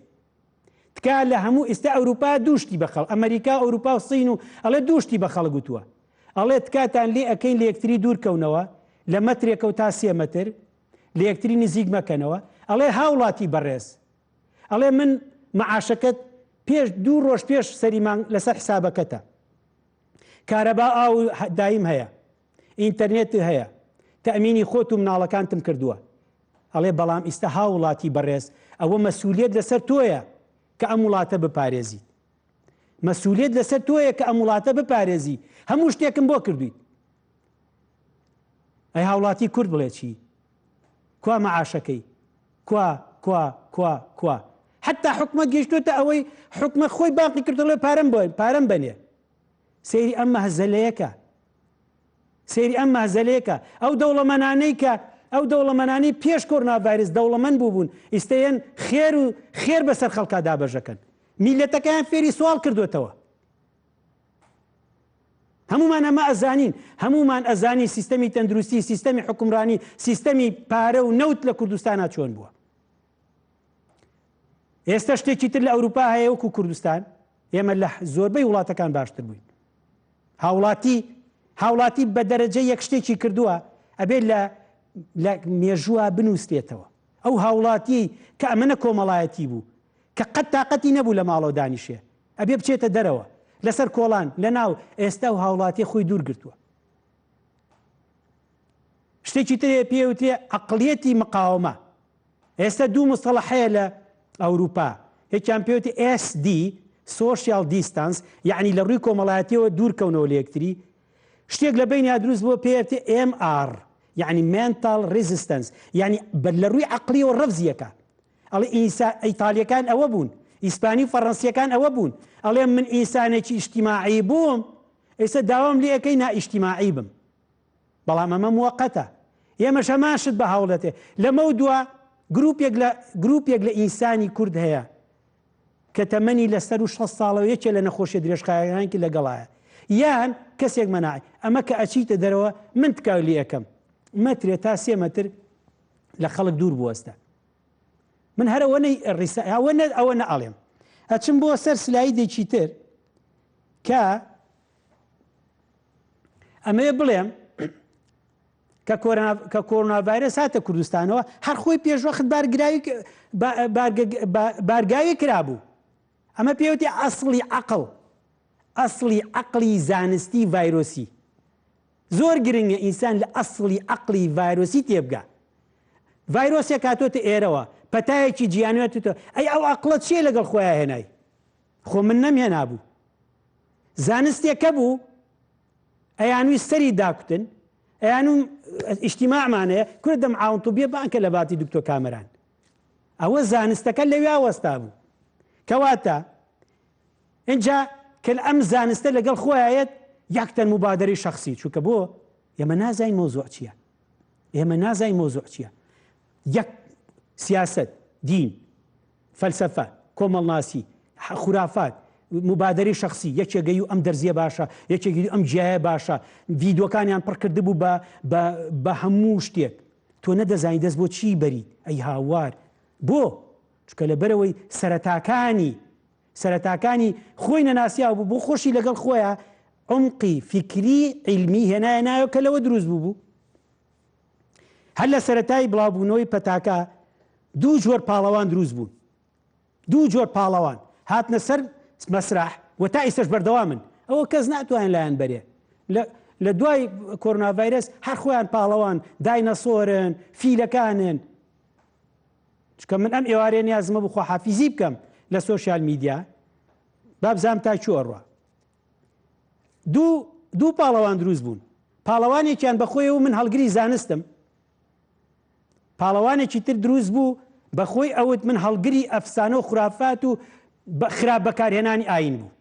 A: تکا لە هەموو ئیستا ئەوروپا دووشتی بە خەڵ ئەمریکا ئەوروپا و سین و ئەڵێ دووشتی بە خەڵک وتووە ئەڵێ تکاتان لێ ئەکەین لە یەکتری دوور کەونەوە لە مەترێکەوە تا سێ مەتر لە یەکتری نزیک مەکەنەوە ئەڵێ هاوڵاتی بەڕێز ئەڵێ من مەعاشەکەت پێش دوو ڕۆژ پێش سەری مانگ لەسەر حسابەکەتە کارەبا ئاو دایم هەیە ئینتەرنێت هەیە تەمینی خۆت و مناڵەکانتم کردووە ئەڵێ بەڵام ئیستا هاوڵاتی بەڕێز ئەوە مەسولیت لەسەر تۆیە کە ئەم وڵاتە بپارێزیت مەسولیت لەسەر تۆیە کە ئەم وڵاتە بپارێزی هەموو شتێکم بۆ کردویت ئەی هاوڵاتی کورد بڵێ چی کوا مەعاشەکەی کوا کوا کوا کوا حتا حکومەت گەیشتۆتە ئەوەی حکومەت خۆی باقی کردڵێ پارەم بۆ پارەم بەنێ سەیری ئەم مەهزەلەیەکە سەیری ئەم مەهزەلەیەکە ئەو دەوڵەمەنانەی کە ئەو دەوڵەمەنانەی پێش کۆرنا ڤایرس دەوڵەمەند بووبوون ئیستەیەن خێر و خێر بەسەر خەڵکا دابەشەکەن میلەتەکەیان فێری سواڵ کردوێتەوە هەمومان ئەمە ئەزانین هەمومان ئەزانین سیستەمی تەندروستی سیستەمی حکومڕانی سیستەمی پارە و نەوت لە کوردستانە چۆن بووە ئێستا شتێکی تر لە ئەوروپا هەیە وەکو کوردستان ئێمە لە زۆربەی وڵاتەکان باشتر بووین هاوڵاتی هاوڵاتی بە دەرەجە یەک شتێکی کردووە ئەبێت لە لە مێژووە بنووسرێتەوە ئەو هاوڵاتی کە ئەمەنە کۆمەڵایەتی بوو کە قەت تااقەتی نەبوو لە ماڵەوە دانیشێ ئەبێ بچێتە دەرەوە. لەسەر کۆڵان لە ناو ئێستا و هاوڵاتی خۆی دوور گرتووە. شتێکی ترێ پێوترێ عقلیەتی مقاومە ئێستا دوو مستەڵح هەیە لە ئەوروپا یەکیان پێوتی SD Social Distance یعنی لە ڕووی کۆمەڵایەتیەوە دوور کەونەوە لە یەکتری شتێک لە بینیا دروست بۆ پێرتی MR یعنی Mental Resistance یعنی لە ڕووی عقلیەوە ڕەفزیەکە ئەڵێ ئینسا ئیتالیەکان ئەوە بوون ئیسپانی و فەڕەنسیەکان ئەوە بوون ئەڵێ من ئینسانێکی ئیجتیماعی بووم ئێستا داوام لێ ئەکەی نائیجتیماعی بم بەڵام ئەمە موەقەتە ئێمەش هەمان شت بە هاوڵەتێ لەمەو دوا گروپێک لە گروپێک لە ئینسانی کورد هەیە کە تەمەنی لە سەر و 6 ساڵەوە یەکێ لە نەخۆشیە درێژخایەکانی لەگەڵایە یان کەسێک مەناعی ئەمە کە ئەچیتە دەرەوە من تکاو لێ ئەکەم مەترێ تا سێ مەتر لە خەڵک دوور بوەستە من هەر ئەوە نەی ڕیسا ئەوە نە ئەوە نەئەڵێم ئەچم بۆ سەر سلایدێکی تر کە ئەمەیە بڵێم کە کۆرۆنا کە کۆرۆنا ڤایرەس هاتە کوردستانەوە هەر خۆی پێشوەخت بارگراوی بارگاوی کرابوو ئەمە پێوتی ئەسڵی عقل ئەسڵی عقلی زانستی ڤایرۆسی زۆر گرنگە ئینسان لە ئەسڵی عەقڵی ڤایرۆسی تێبگا. ڤایرۆسێک هاتۆتە ئێرەوە، پەتایەکی جیهانی هاتۆتە، ئەی ئەو عەقڵە چییە لەگەڵ خۆیا هێنای؟ خۆ من نەمهێنابوو. زانستێک هەبوو ئەیانویست سەری داکوتن، ئەیانو ئیجتیماعمان هەیە، کورە دەم عاون طبیە بانکە لە باتی دکتۆر کامەران. ئەوە زانستەکە لەویا وەستا بوو. کەواتە ئینجا کە ئەم زانستە لەگەڵ خۆیا یەت یەکتەن موبادەرەی شەخسی چونکە بۆ ئێمە نازانین مەوزوع چییە ئێمە نازانین مەوزوع چییە یەک سیاست دین فەلسەفە کۆمەڵناسی خورافات مبادری شخصی یەکێگەی و ئەم دەرزیە باشە یەکێکی ئەم جیایە باشە ڤیدۆکانیان پڕکردبوو بە بە هەموو شتێک تۆ نەدەزانی دەست بۆ چی بەریت ئەی هاوار بۆ چکە لەبەرەوەی سەرەتاکانی سەرەتاکانی خۆی نەناسیاو بوو، بۆ خۆشی لەگەڵ خۆیا عومقی فیکری عیلمی هێنایە ناوێ کە لەوە دروست بووبوو. هەر لە سەرەتای بڵاوبوونەوەی پەتاکە دوو جۆر پاڵەوان دروست بوون. دوو جۆر پاڵەوان هاتنە سەر مەسرح و تا ئیستەش بەردەوامن. ئەوە کەس ناتوانێت لایان بەرێ. لە دوای کۆرۆنا ڤایرەس هەر خۆیان پاڵەوان، داینەسۆرن، فیلەکانن. چونکە من ئەم ئێوارەیە نیازمە بوو خواحافیزی بکەم لە سۆشیال میدیا با بزانم تا کوێ ئەڕوا دوو دوو پاڵەوان دروست بوون پاڵەوانێکیان بەخۆیەوە من هەڵگری زانستم پاڵەوانێکی تر دروست بوو بەخۆی ئەوت من هەڵگری ئەفسانە و خرافات و خراپ بەکارهێنانی ئاین بوو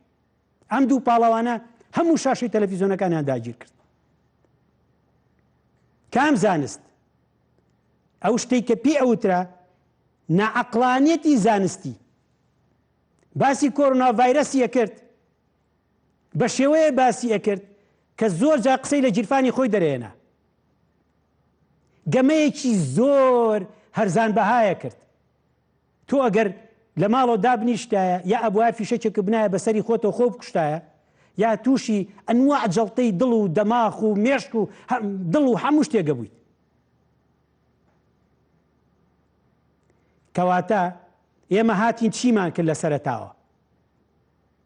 A: ئەم دوو پاڵەوانە هەموو شاشەی تەلەفیزیۆنەکانیان داگیر کرد کام زانست ئەو شتەی کە پێی ئەوترا ناعەقڵانیەتی زانستی باسی کۆرۆنا ڤایرەسی ئەکرد بە شێوەیە باسی ئەکرد کە زۆر جار قسەی لە گیرفانی خۆی دەرێنا گەمەیەکی زۆر هەرزان بەهایە کرد تۆ ئەگەر لە ماڵەوە دابنیشتایە یا ئەبوایە فیشەکێکت بنایە بەسەری خۆتەوە خۆو بکوشتایە یا تووشی ئەنواع جەڵتەی دڵ و دەماخ و مێشک و دڵ و هەموو شتێک ئەبوویت. کەواتە ئێمە هاتین چیمان کرد لە سەرەتاوە؟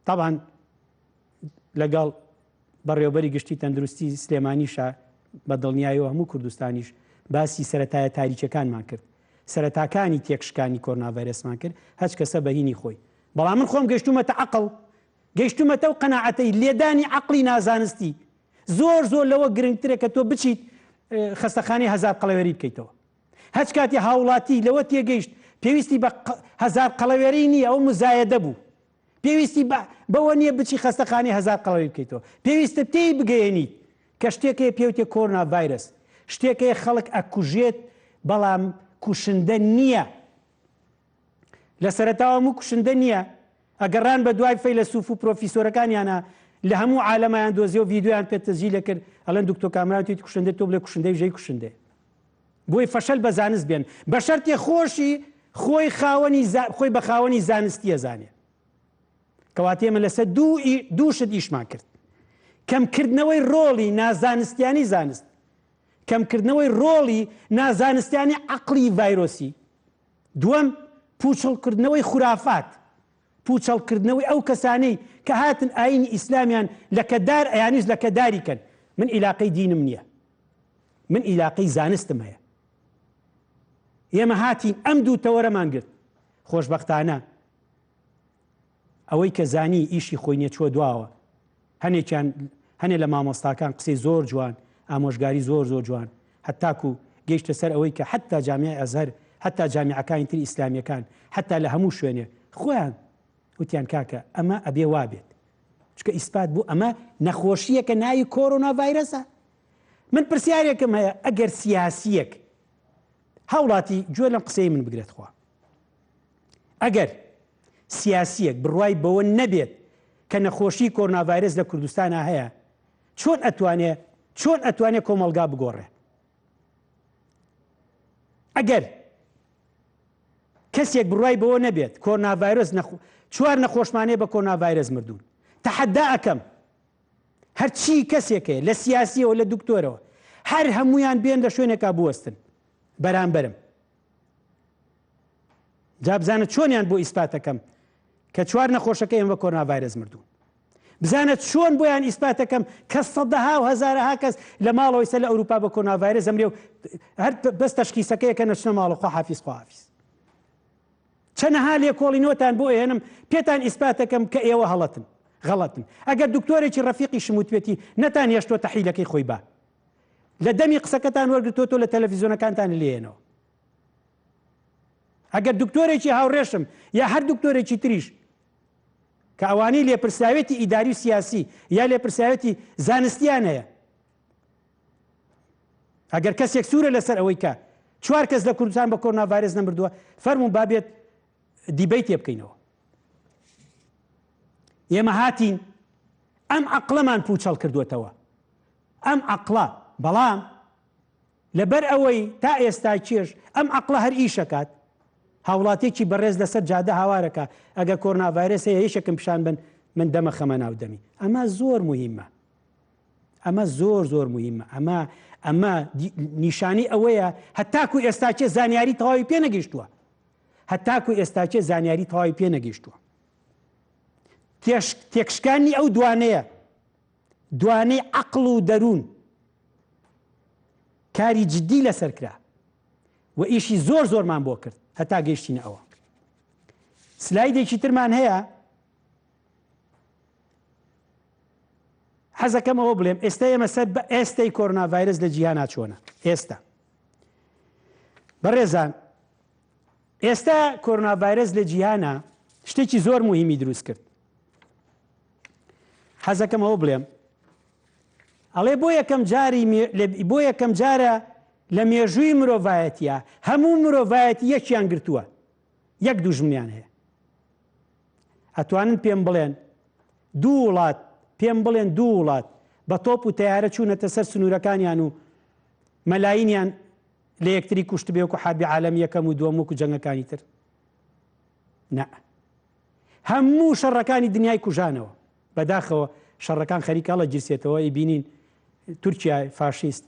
A: تەبعەن لەگەڵ بەڕێوەبەری گشتی تەندروستی سلێمانیشە بە دڵنیایەوە هەموو کوردستانیش باسی سەرەتایە تاریکەکانمان کرد سەرەتاکانی تێکشکانی کۆرنا ڤایرەسمان کرد هەچ کەسە بەهینی خۆی بەڵام من خۆم گەشتومەتە عقل گەشتومەتە و قەناعەتەی لێدانی عقلی نازانستی زۆر زۆر لەوە گرنگترە کە تۆ بچیت خەستەخانەی هەزار قەڵەوێری بکەیتەوە هەچ کاتی هاوڵاتی لەوە تێگەیشت پێویستی بە هەزار قەڵەوێری نییە ئەو مزایەدە بوو پێویستی بە بەوە نییە بچی خەستەخانەی هەزار قەڵەوی بکەیتەوە. پێویستە تێی بگەیەنیت کە شتێک هەیە پێوتێ کۆرۆنا ڤایرەس. شتێک هەیە خەڵک ئەکوژێت بەڵام کوشندە نییە. لە سەرەتاوە هەموو کوشندە نییە. ئەگەڕان بە دوای فەیلەسوف و پرۆفیسۆرەکانیانە لە هەموو عالەمایان دۆزیەوە ڤیدیۆیان پێ تەسجیل ئەکرد ئەڵێن دکتۆ کامران تویت کوشندە تۆ بڵێ کوشندەی ژەی کوشندەیە. بۆی فەشەل بە زانست بێن بە شەرتێ خۆشی خۆی خاوەنی خۆی بە خاوەنی زانستیە زانێ کەواتە ئێمە لەسەر دوو دوو شت ئیشمان کرد کەمکردنەوەی ڕۆڵی نازانستیانی زانست کەمکردنەوەی ڕۆڵی نازانستیانی عقلی ڤایرۆسی دووەم پوچڵکردنەوەی خورافات. پوچەڵکردنەوەی ئەو کەسانەی کە هاتن ئاینی ئیسلامیان لەکەدار ئەیانویست لەکەداری کەن. من ئیلاقەی دینم نییە. من ئیلاقەی زانستم هەیە. ئێمە هاتین ئەم دوو تەوەرەمان گرت. خۆشبەختانە ئەوەی کە زانی ئیشی خۆی نیە چوە دواوە. هەنێکیان هەنێ لە مامۆستاکان قسەی زۆر جوان، ئامۆژگاری زۆر زۆر جوان هەتاکو گەیشتە سەر ئەوەی کە حەتا جامیعەی ئەزهەر حەتا جامیعەکانی تری ئیسلامیەکان حەتا لە هەموو شوێنێ خۆیان وتیان کاکە ئەمە ئەبێ وابێت چونکە ئیسپات بوو ئەمە نەخۆشیەکە ناوی کۆرۆنا ڤایرەسە. من پرسیارێکم هەیە ئەگەر سیاسیەک هاوڵاتی گوێ لەم قسەی من بگرێت خوا ئەگەر سیاسیەک بڕوای بەوە نەبێت کە نەخۆشی کۆرۆنا ڤایرەس لە کوردستانا هەیە چۆن ئەتوانێ چۆن ئەتوانێ کۆمەڵگا بگۆڕێ؟ ئەگەر کەسێک بڕوای بەوە نەبێت کۆرۆنا ڤایرۆس نەخ... چوار نەخۆشمانەیە بە کۆرۆنا ڤایرەس مردوون تەحەدا ئەکەم هەرچی کەسێک هەیە لە سیاسیەوە لە دکتۆرەوە هەر هەمویان بێن لە شوێنێکا بوەستن بەرامبەرم جا بزانە چۆنیان بۆ ئیسپاتەکەم کە چوار نەخۆشەکە ئێمە بە کۆرۆنا ڤایرەس مردوون بزانە چۆن بۆیان ئیسپاتەکەم کە سەدەها و هەزارەها کەس لە ماڵەوەی سەر لە ئەوروپا بە کۆرۆنا ڤایرەس ئەمرێ و هەر بەس تەشخیسەکەیە کە نەچنە ماڵەوە خواحافیز خواحافیز چەنەها لێکۆڵینەوەتان بۆ ئێنم پێتان ئیسپاتەکەم کە ئێوە هەڵەتن غەڵەتن ئەگەر دکتۆرێکی ڕەفیقیشم وتبێتی نەتان هێشتووە تەحلیلەکەی خۆی با لە دەمی قسەکەتان وەرگرتووەتەوە لە تەلەفیزیۆنەکانتان لێنەوە ئەگەر دکتۆرێکی هاوڕێشم یا هەر دکتۆرێکی تریش کە ئەوانەی لێپرسراوێتی ئیداری و سیاسی یا لێپرسراوێتی زانستیان هەیە ئەگەر کەسێک سوورە لەسەر ئەوەی کە چوار کەس لە کوردستان بە کۆرۆنا ڤایرەس نەمردووە فەرموو بابێت دیبەی تێ بکەینەوە ئێمە هاتین ئەم عقلەمان پوچەڵ کردوێتەوە ئەم عقلە بەڵام لەبەر ئەوەی تا ئێستا کێش ئەم عەقڵە هەر ئیشەکات، هاوڵاتیەکی بەڕێز لەسەر جادە هاوارەکا ئەگەر کۆرنا ڤایرەس هەیە یەکێکم پیشان بەن من دەمەخەمە ناو دەمی. ئەمە زۆر موهیمە. ئەمە زۆر زۆر موهیمە. ئەمە ئەمە نیشانەی ئەوەیە هەتاکو ئێستاکێ زانیاری تەواوی پێ نەگەیشتووە. هەتاکو ئێستاکێ زانیاری تەواوی پێ نەگەیشتووە. تێکشکانی ئەو دوانەیە دوانەی عەقڵ و دەروون کاری جدی لەسەر کرا و ئیشی زۆر زۆرمان بۆ کرد هەتا گەیشتینە ئەوە. سلایدێکی ترمان هەیە حەزەکەم ئەوە بڵێم ئێستا ئێمە سەر بە ئێستەی کۆرۆنا ڤایرس لە جیهانا چۆنە ئێستا بەڕێزان ئێستا کۆرۆنا ڤایرس لە جیهانا شتێکی زۆر مهمی دروست کرد حەزەکەم ئەوە بڵێم ئەڵێ بۆ یەکەم جاری بۆ یەکەم جارە لە مێژووی مرۆڤایەتە هەموو مرۆڤایەتی یەکیان گرتووە یەک دوژمنیان هەیە ئەتوانن پێم بڵێن دوو وڵات پێم بڵێن دوو وڵات بە تۆپ و تیارە چوونەتە سەر سنوورەکانیان و مەلاینیان لە یەکتری کوشت بێ وەکو حربی عالەم یەکەم و دووەم وەکو جەنگەکانی تر نا هەموو شەڕەکانی دنیای کوژانەوە. بەداخەوە شەڕەکان خەریکە هەڵەگیرسێتەوە، ئەیبینین تورکیای فاشیست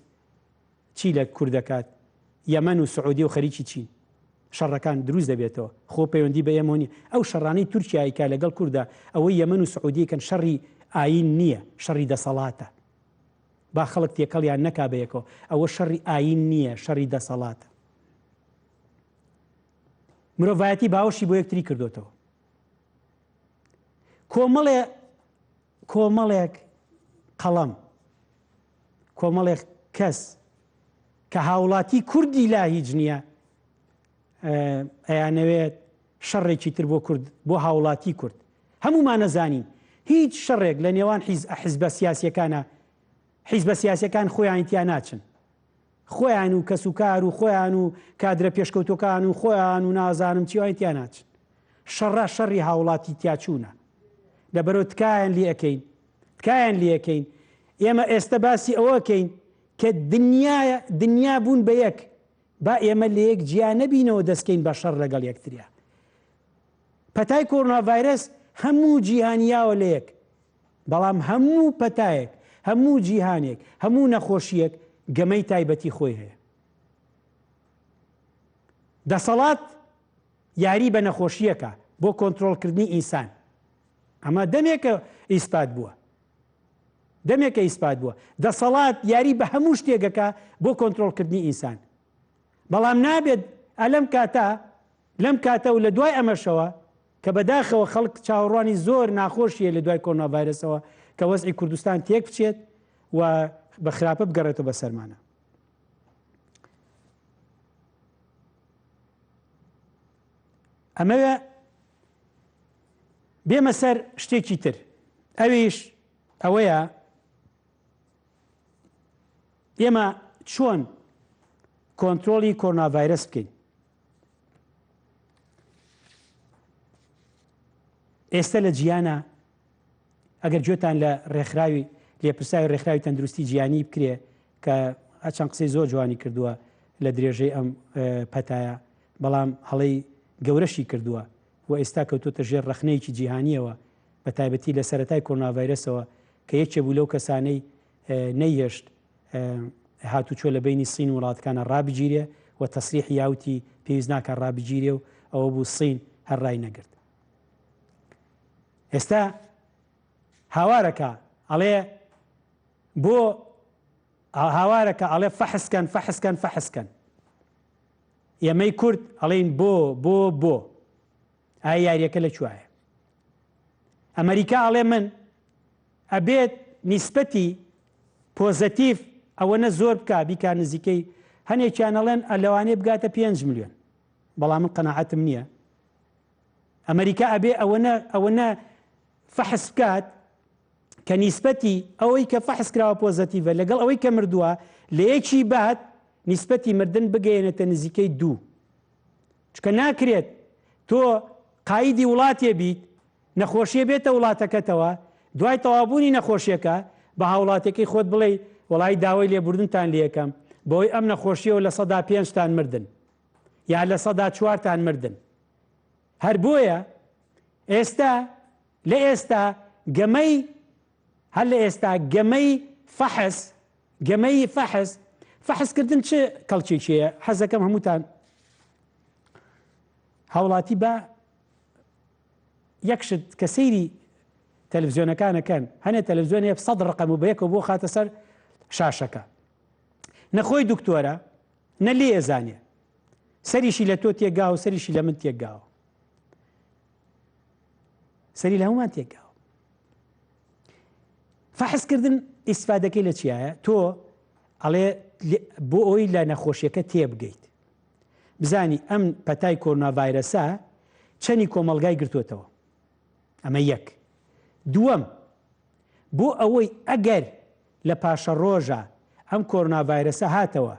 A: چی لە کورد دەکات، یەمەن و سعودیە و خەریکی چین. شەڕەکان دروست دەبێتەوە. خۆ پەیوەندی بە ئێمەوە نیە. ئەو شەڕانەی تورکیا ئەیکا لەگەڵ کوردا، ئەوەی یەمەن و سعودیە ئەیکەن شەڕی ئایین نیە، شەڕی دەسەڵاتە. با خەڵک تێکەڵیان نەکا بەیەکەوە. ئەوە شەڕی ئایین نیە، شەڕی دەسەڵاتە. مرۆڤایەتی باوەشی بۆ یەکتری کردوتەوە کۆمەڵێ کۆمەڵێک قەڵەم کۆمەڵێک کەس کە هاوڵاتی کوردی لا هیچ نییە ئەیانەوێت شەڕێکی تر بۆ کورد بۆ هاوڵاتی کورد هەمومانە زانین هیچ شەڕێک لە نێوان حیز حیزبە سیاسیەکانە حیزبە سیاسەکان خۆیان تیا ناچن خۆیان و کەسوکار و خۆیان و کادرە پێشکەوتوەکان و خۆیان و نازانم چی وای تیا ناچن شەڕە شەڕی هاوڵاتی تیاچوونە لەبەرەوە تکایان لێ ئەکەین تکایان لێ ئەکەین ئێمە ئێستا باسی ئەوە کەین کە دنیا دنیا بوون بە یەک با ئێمە لە یەک جیا نەبینەوە دەستکەین بە شەڕ لەگەڵ یەکتریا پەتای کۆرۆنا ڤایرەس هەموو جیهان یاوە لە یەک بەڵام هەموو پەتایەک، هەموو جیهانێک، هەموو نەخۆشییەک گەمەی تایبەتی خۆی هەیە. دەسەڵات یاری بە نەخۆشییەکە، بۆ کۆنترۆڵکردنی ئینسان. ئەمە دەمێکە ئیسپات بووە. دەمێکە ئیسپات بووە. دەسەڵات یاری بە هەموو شتێک ئەکا بۆ کۆنترۆڵکردنی ئینسان. بەڵام نابێت ئەلەم کاتە لەم کاتە و لە دوای ئەمەشەوە کە بەداخەوە خەڵک چاوەڕوانی زۆر ناخۆشیە لە دوای کۆرۆنا ڤایرەسەوە کە وەزعی کوردستان تێک بچێت و بە خراپە بگەڕێتەوە بەسەرمانە. ئەمەوێ بێمە سەر شتێکی تر ئەویش ئەوەیە ئێمە چۆن کۆنترۆڵی کۆرۆنا ڤایرەس بکەین ئێستا لە جیانە ئەگەر گوێتان لە ڕێکخراوی لێپرساوی ڕێکخراوی تەندروستی جیانی بکرێ کە چەند قسەی زۆر جوانی کردووە لە درێژەی ئەم پەتایە بەڵام هەڵەی گەورەشی کردووە و ئێستا کەوتۆتە ژێر ڕەخنەیەکی جیهانیەوە بە تایبەتی لە سەرەتای کۆرۆنا ڤایرەسەوە کە یەکێ بوو لەو کەسانەی نەیهێشت هاتوچۆ لە بینی سین و وڵاتەکانە ڕابگیرێ و تەسریحی یاوتی پێویست ناکە ڕابگیرێ و ئەوە بوو سین هەر ڕای نەگرت. ئێستا هاوارەکە ئەڵێ بۆ هاوارەکە ئەڵێ فەحسکەن فەحسکەن فەحسکەن ئێمەی کورد ئەڵێین بۆ بۆ بۆ ئایا یاریەکە لە کوایە ئەمریکا ئەڵێ من ئەبێت نیسبەتی پۆزەتیڤ ئەوەنە زۆر بکە بیکا نزیکەی هەنێکیان ئەڵێن لەوانەیە بگاتە 5 ملیۆن بەڵام من قەناعەتم نییە ئەمریکا ئەبێ ئەوەنە ئەوەنە فەحس بکات کە نیسبەتی ئەوەی کە فەحس کراوە پۆزەتیڤە لەگەڵ ئەوەی کە مردووە لە یەکی بات نیسبەتی مردن بگەیەنێتە نزیکەی دوو چکە ناکرێت تۆ قایدی وڵاتێ بیت نەخۆشیە بێتە وڵاتەکەتەوە دوای تەوابوونی نەخۆشیەکە بە هاوڵاتەکەی خۆت بڵێ وڵی داوای لێبوردنتان لەکەم بۆی ئەم نەخۆشیەوە 5% تان مردن یا 4% تان مردن هەر بۆیە ئێستا لە ئێستا گەمەی هەر لە ئێستا گەمەی فەحس گەمەی فەحس فەحسکردن چ کەڵکێکی هەیە حەزەکەم هەمووتان هاوڵاتی بە یەک شت کە سەیری تەلەڤزیۆنەکانەکەن هەنێ تەلەڤزیۆن هەیە سەد ڕقەم و بەیەکەوە بۆ خاتە سەر شاشەکە نەخۆی دکتۆرە نە لێ زانێ سەریشی لە تۆ تێگاوە سەریشی لە من تێگاوە سەری لە هەمومان تێکگاوە فەحسکردن ئیسفادەکەی لە چیایە تۆ ئەڵێ بۆ ئەوی لە نەخۆشیەکە تێبگەیت بزانی ئەم پەتای کۆرۆنا ڤایرەسە چەنی کۆمەلگای گرتوێتەوە ئەمە یەک دووەم بۆ ئەوەی ئەگەر لە پاشەڕۆژە ئەم کۆرۆنا ڤایرەسە هاتەوە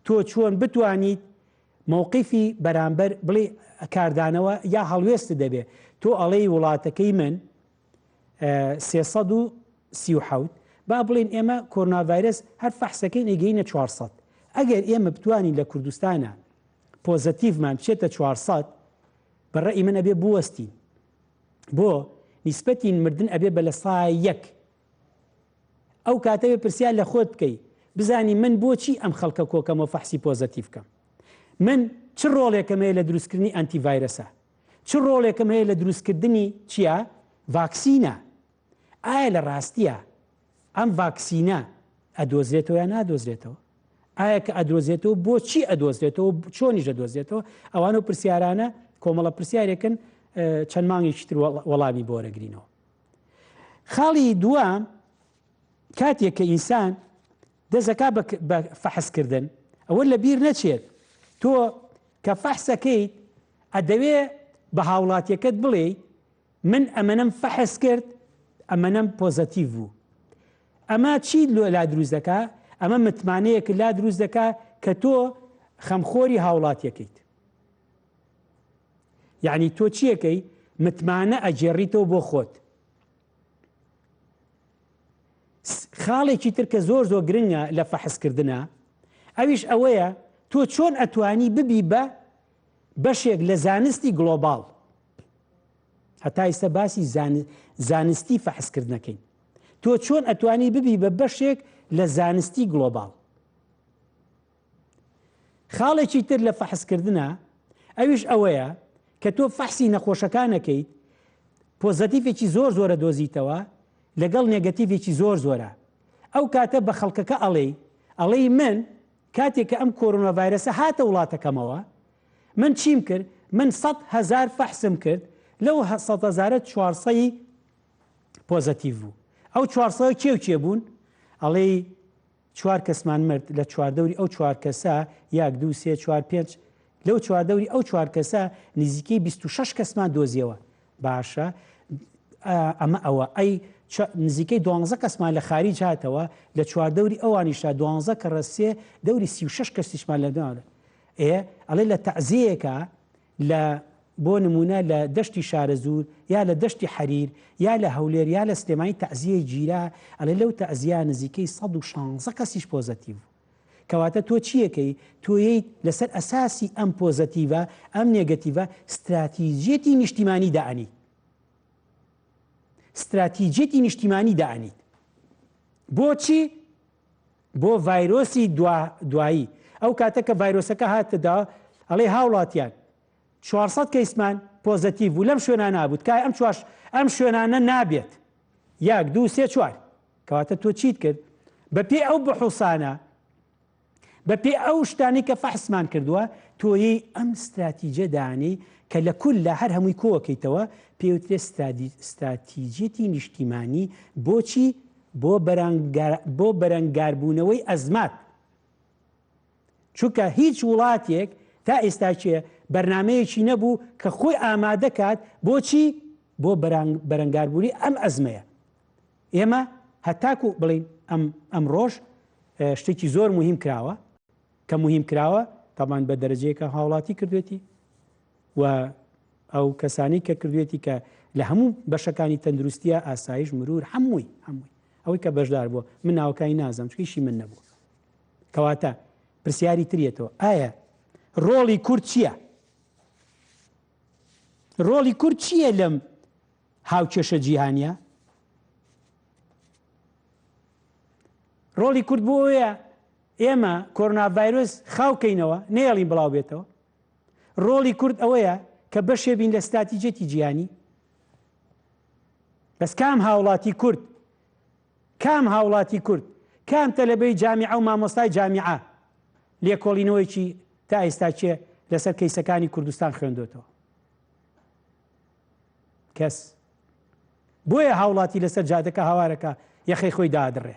A: تۆ چۆن بتوانیت مەوقیفی بەرامبەر بڵێ کاردانەوە یا هەڵوێستت دەبێ تۆ ئەڵێی وڵاتەکەی من 337 با بڵێن ئێمە کۆرۆنا ڤایرەس هەر فەحسەکەین ئەیگەینە 400 ئەگەر ئێمە بتوانین لە کوردستانە پۆزەتیڤمان بچێتە 400 بە ڕەئی من ئەبێ بوەستین بۆ نیسبەتی مردن ئەبێ بە لە سای یەک ئەو کاتە بێ پرسیار لە خۆت بکەی بزانی من بۆچی ئەم خەڵکە کۆکەمەوە فەحسی پۆزەتیڤ کەم؟ من چ ڕۆڵێکم هەیە لە دروستکردنی ئەنتی ڤایرەسە؟ چ ڕۆڵێکم هەیە لە دروستکردنی چیا؟ ڤاکسینە؟ ئایا لە ڕاستیە ئەم ڤاکسینە ئەدۆزرێتەوە یا نادۆزرێتەوە؟ ئایا کە ئەدۆزێتەوە بۆچی ئەدۆزرێتەوە چۆنیش ئەدۆزرێتەوە؟ ئەوانە و پرسیارانە کۆمەڵە پرسیارێکن چەند مانگێکی تر وەڵامی بۆ وەرەگرینەوە. خاڵی دووەم کاتێک کە ئینسان دەزەکا بە فەحسکردن ئەوە لە بیر نەچێت تۆ کە فەحسەکەیت ئەدەوێ بە هاوڵاتیەکەت بڵێ من ئەمەنەم فەحس کرد ئەمەنەم پۆزەتیڤ بوو ئەمە چی لا دروست دەکا ئەمە متمانەیەک لا دروست دەکا کە تۆ خەمخۆری هاوڵاتیەکەیت یعنی تۆ چیەکەی متمانە ئەگێڕیتەوە بۆ خۆت خاڵێکی تر کە زۆر زۆر گرنگە لە فەحسکردە ئەویش ئەوەیە تۆ چۆن ئەتوانی ببی بە بەشێک لە زانستی گلۆباڵ هەتا ئیستا باسی زانستی فەحسکردنەکەین تۆ چۆن ئەتوانی ببی بە بەشێک لە زانستی گلۆباڵ خاڵێکی تر لە فەحسکردنا ئەویش ئەوەیە. کە تۆ فەحسی نەخۆشەکانەکەیت پۆزەتیفێکی زۆر زۆرە دۆزیتەوە لەگەڵ نێگەتیڤێکی زۆر زۆرە ئەو کاتە بە خەڵکەکە ئەڵێی ئەڵێی من کاتێک کە ئەم کۆرۆنا ڤایرەسە هاتە وڵاتەکەمەوە من چیم کرد من 100 هەزار فەحسم کرد لەو 100 هەزارە چوارسەی پۆزەتیڤ بوو ئەو چوارسەوە کێ و کێ بوون ئەڵێی چوار کەسمان مرد لە چواردەوری ئەو چوار کەسە یاک دوو سێ چوار پێنج لەو چواردەوری ئەو چوار کەسە نزیکەی 26 کەسمان دۆزیەوە باشە ئەمە ئەوە ئەی نزیکەی دوانزە کەسمان لە خاریج هاتەوە لە چواردەوری ئەوانیشا دوانزە کەڕە سێ دەوری 36 کەسیشمان لە ئێ ئەڵێ لە تەعزیەیەکە لە بۆ نمونە لە دەشتی شارەزوور یا لە دەشتی حەریر یا لە هەولێر یا لە سلێمانی تەعزیەی گیرا ئەڵێ لەو تەعزیە نزیکەی 116 کەسیش پۆزەتیڤ بوو کەواتە تۆ چیەکەی تۆ یەیت لەسەر ئەساسی ئەم پۆزەتیڤە ئەم نێگەتیڤە ستراتیجیەتی نیشتیمانی دائەنیت ستراتیجیەتی نیشتیمانی دائەنیت بۆچی بۆ ڤایرۆسی دوایی ئەو کاتە کە ڤایرۆسەکە هاتەدا ئەڵێ هاوڵاتیان 400 کەیسمان پۆزەتیڤ بوو لەم شوێنانە بوو تکایە ئەم چواش ئەم شوێنانە نابێت یاک دوو سێ چوار کەواتە تۆ چیت کرد بەپێی ئەو بحوسانە بەپێی ئەو شتانی کە فەحسمان کردووە تۆیەی ئەم ستراتیجە دانی کە لە کول لە هەر هەمووی کۆکەیتەوە پێوترێ ستراتیجیەتی نیشتیمانی بۆچی بۆ بۆ بەرەنگاربوونەوەی ئەزمات چونکە هیچ وڵاتێک تا ئێستاکێ بەرنامەیەکی نەبوو کە خۆی ئامادە کات بۆچی بۆ بەرەنگاربوونی ئەم ئەزمەیە ئێمە هەتاکو بڵین ئەم ئەم ڕۆژ شتێکی زۆر مهم کراوە کە مهم کراوە تامان بە دەرەجەیەکە هاوڵاتی کردوێتی و ئەو کەسانی کە کردوێتی کە لە هەموو بەشەکانی تەندروستیە ئاسایش مرور هەمووی هەمووی ئەوەی کە بەشدار بووە من ناوەکانی نازم چکیشی من نەبوو کەواتە پرسیاری تریەتەوە ئایا ڕۆڵی کورد چییە؟ ڕۆڵی کورد چییە لەم هاوکێشە جیهانیە؟ ڕۆڵی کورد بۆ ئەوەیە ئێمە کۆرۆنا ڤایرۆس خاوکەینەوە نەیەڵین بڵاو بێتەوە ڕۆڵی کورد ئەوەیە کە بەشێ بین لە ستراتیجێتی جیهانی بەس کام هاوڵاتی کورد کام هاوڵاتی کورد، کام تەلەبەی جامیعە و مامۆستای جامیعە لێکۆڵینەوەیەکی تا ئێستا کێ لەسەر کەیسەکانی کوردستان خوێندۆتەوە؟ کەس. بۆیە هاوڵاتی لەسەر جادەکە هاوارەکە یەخەی خۆی دادڕێ.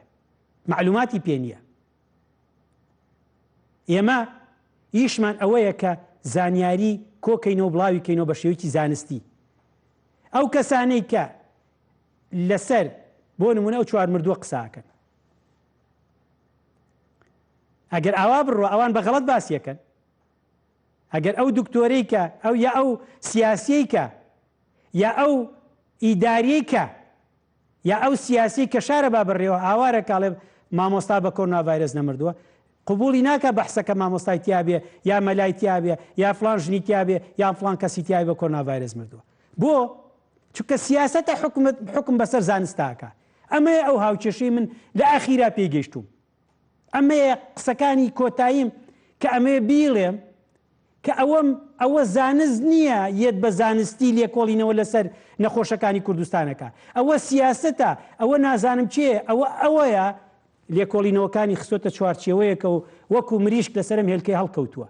A: معلوماتی پێ نییە. ئێمە ئیشمان ئەوەیە کە زانیاری کۆکەینەوە بڵاوی کەینەوە بە شێوەیەکی زانستی. ئەو کەسانەی کە لەسەر بۆ نمونە ئەو چوار مردووە قساکەن ئەگەر ئاوا بڕوە ئەوان بە غەڵەت باسیەکەن ئەگەر ئەو دکتۆرەی کە ئەو یا ئەو سیاسیەی کە یا ئەو ئیداریەی کە یا ئەو سیاسی کە شارە با بڕێەوە ئاوارە کاڵێ مامۆستا بە کۆرۆنا ڤایرەس نەمردووە قبولی ناکە بەحسەکە مامۆستای تیاابێ یا مەلای تیاابێ یا فلان ژنی تیاابێ یان فلان کەسی تیاابێ بە کۆرۆنا ڤایرەس مردووە بۆ چونکە سیاسەتە حوکمت حوکم بەسەر زانستا ئەکا ئەمەیە ئەو هاوکێشەی من لە ئاخیرا پێی گەیشتووم ئەمەیە قسەکانی کۆتاییم کە ئەمەیە بیڵێم کە ئەوەم ئەوە زانست نییە یەت بە زانستی لێکۆڵینەوە لەسەر نەخۆشەکانی کوردستانەکە ئەوە سیاستە ئەوە نازانم کێ ئەوە ئەوەیە لێکۆڵینەوەکانی خستۆتە چوارچێوەیەکە و وەکو مریشک لەسەرم هێلکەی هەڵکەوتووە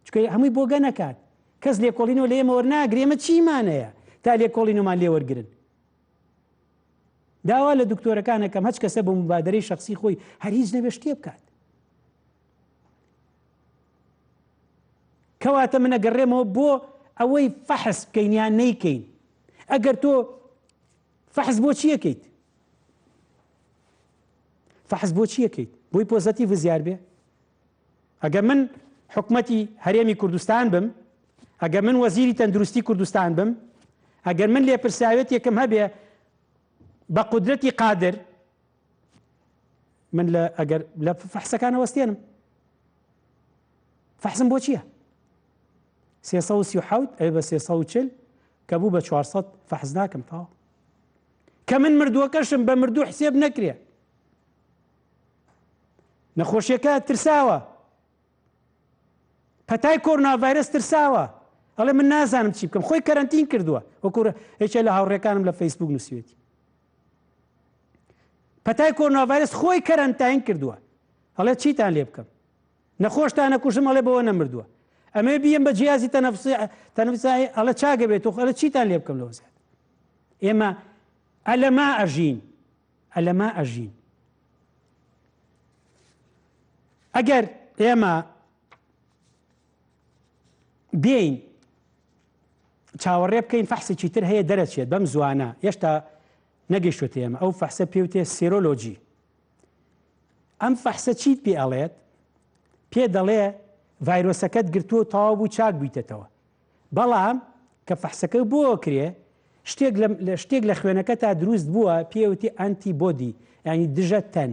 A: چونکە هەمووی بۆگەن ئەکات کەس لێکۆڵینەوە لە ئێمە وەرناگرێ ئێمە چیمان هەیە تا لێکۆڵینەوەمان لێ وەرگرن داوا لە دکتۆرەکان ئەکەم هەچ کەسە بە مبادرەی شخصی خۆی هەر هیچ نەبێ شتێ بکات کەواتە من ئەگەڕێمەوە بۆ ئەوەی فەحس بکەین یان نەیکەین ئەگەر تۆ فەحس بۆ چیەکەیت فەحس بۆ چیەکەیت بۆی پۆزەتیڤ زیار بێ ئەگەر من حکومەتی هەرێمی کوردستان بم، ئەگەر من وەزیری تەندروستی کوردستان بم، ئەگەر من لێپرسراوێتێکم هەبێ بە قودرەتی قادر من لە ئەگەر لە فەحسەکان ئەوەستێنم. فەحسم بۆ چییە؟ 337 ئەوێ بە 340 کە بوو بە 400 فەحس ناکەم تەواو. کە من مردووەکەشم بە مردوو حسێب نەکرێ. نەخۆشیەکە ترساوە پەتای کۆرۆنا ڤایرەس ترساوە. ئەڵێ من نازانم چی بکەم، خۆی کەرەنتین کردووە. وەکو یەکێ لە هاوڕێکانم لە فەیسبوک نووسیوێتی. پەتای کۆرۆنا ڤایرۆس خۆی کەرەنتاین کردووە. ئەڵێ چیتان لێ بکەم؟ نەخۆشتان نەکوژم ئەڵێ بەوە نەمردووە. ئەمەوێ بیەم بە جیازی تەنەفسی تەنەفسی ئەڵێ چاگە بێت و ئەڵێ چیتان لێ بکەم لەوە زیاتر. ئێمە ئەلەما ئەژین ئەلەما ئەژین. ئەگەر ئێمە بێین چاوەڕێ بکەین فەحسێکی تر هەیە دەرەچێت بەم زوانە هێشتا نەگەیشتوێتە ئێمە ئەو فەحسە پێوتێ serology ئەم فەحسە چیت پێ ئەڵێت پێ دەڵێ ڤایرۆسەکەت گرتووە تەواو بوو چاک بوویتەتەوە بەڵام کە فەحسەکە بۆ کرێ شتێک لە شتێک لە خوێنەکە تا دروست بووە پێوتی antibody ینی دژە تەن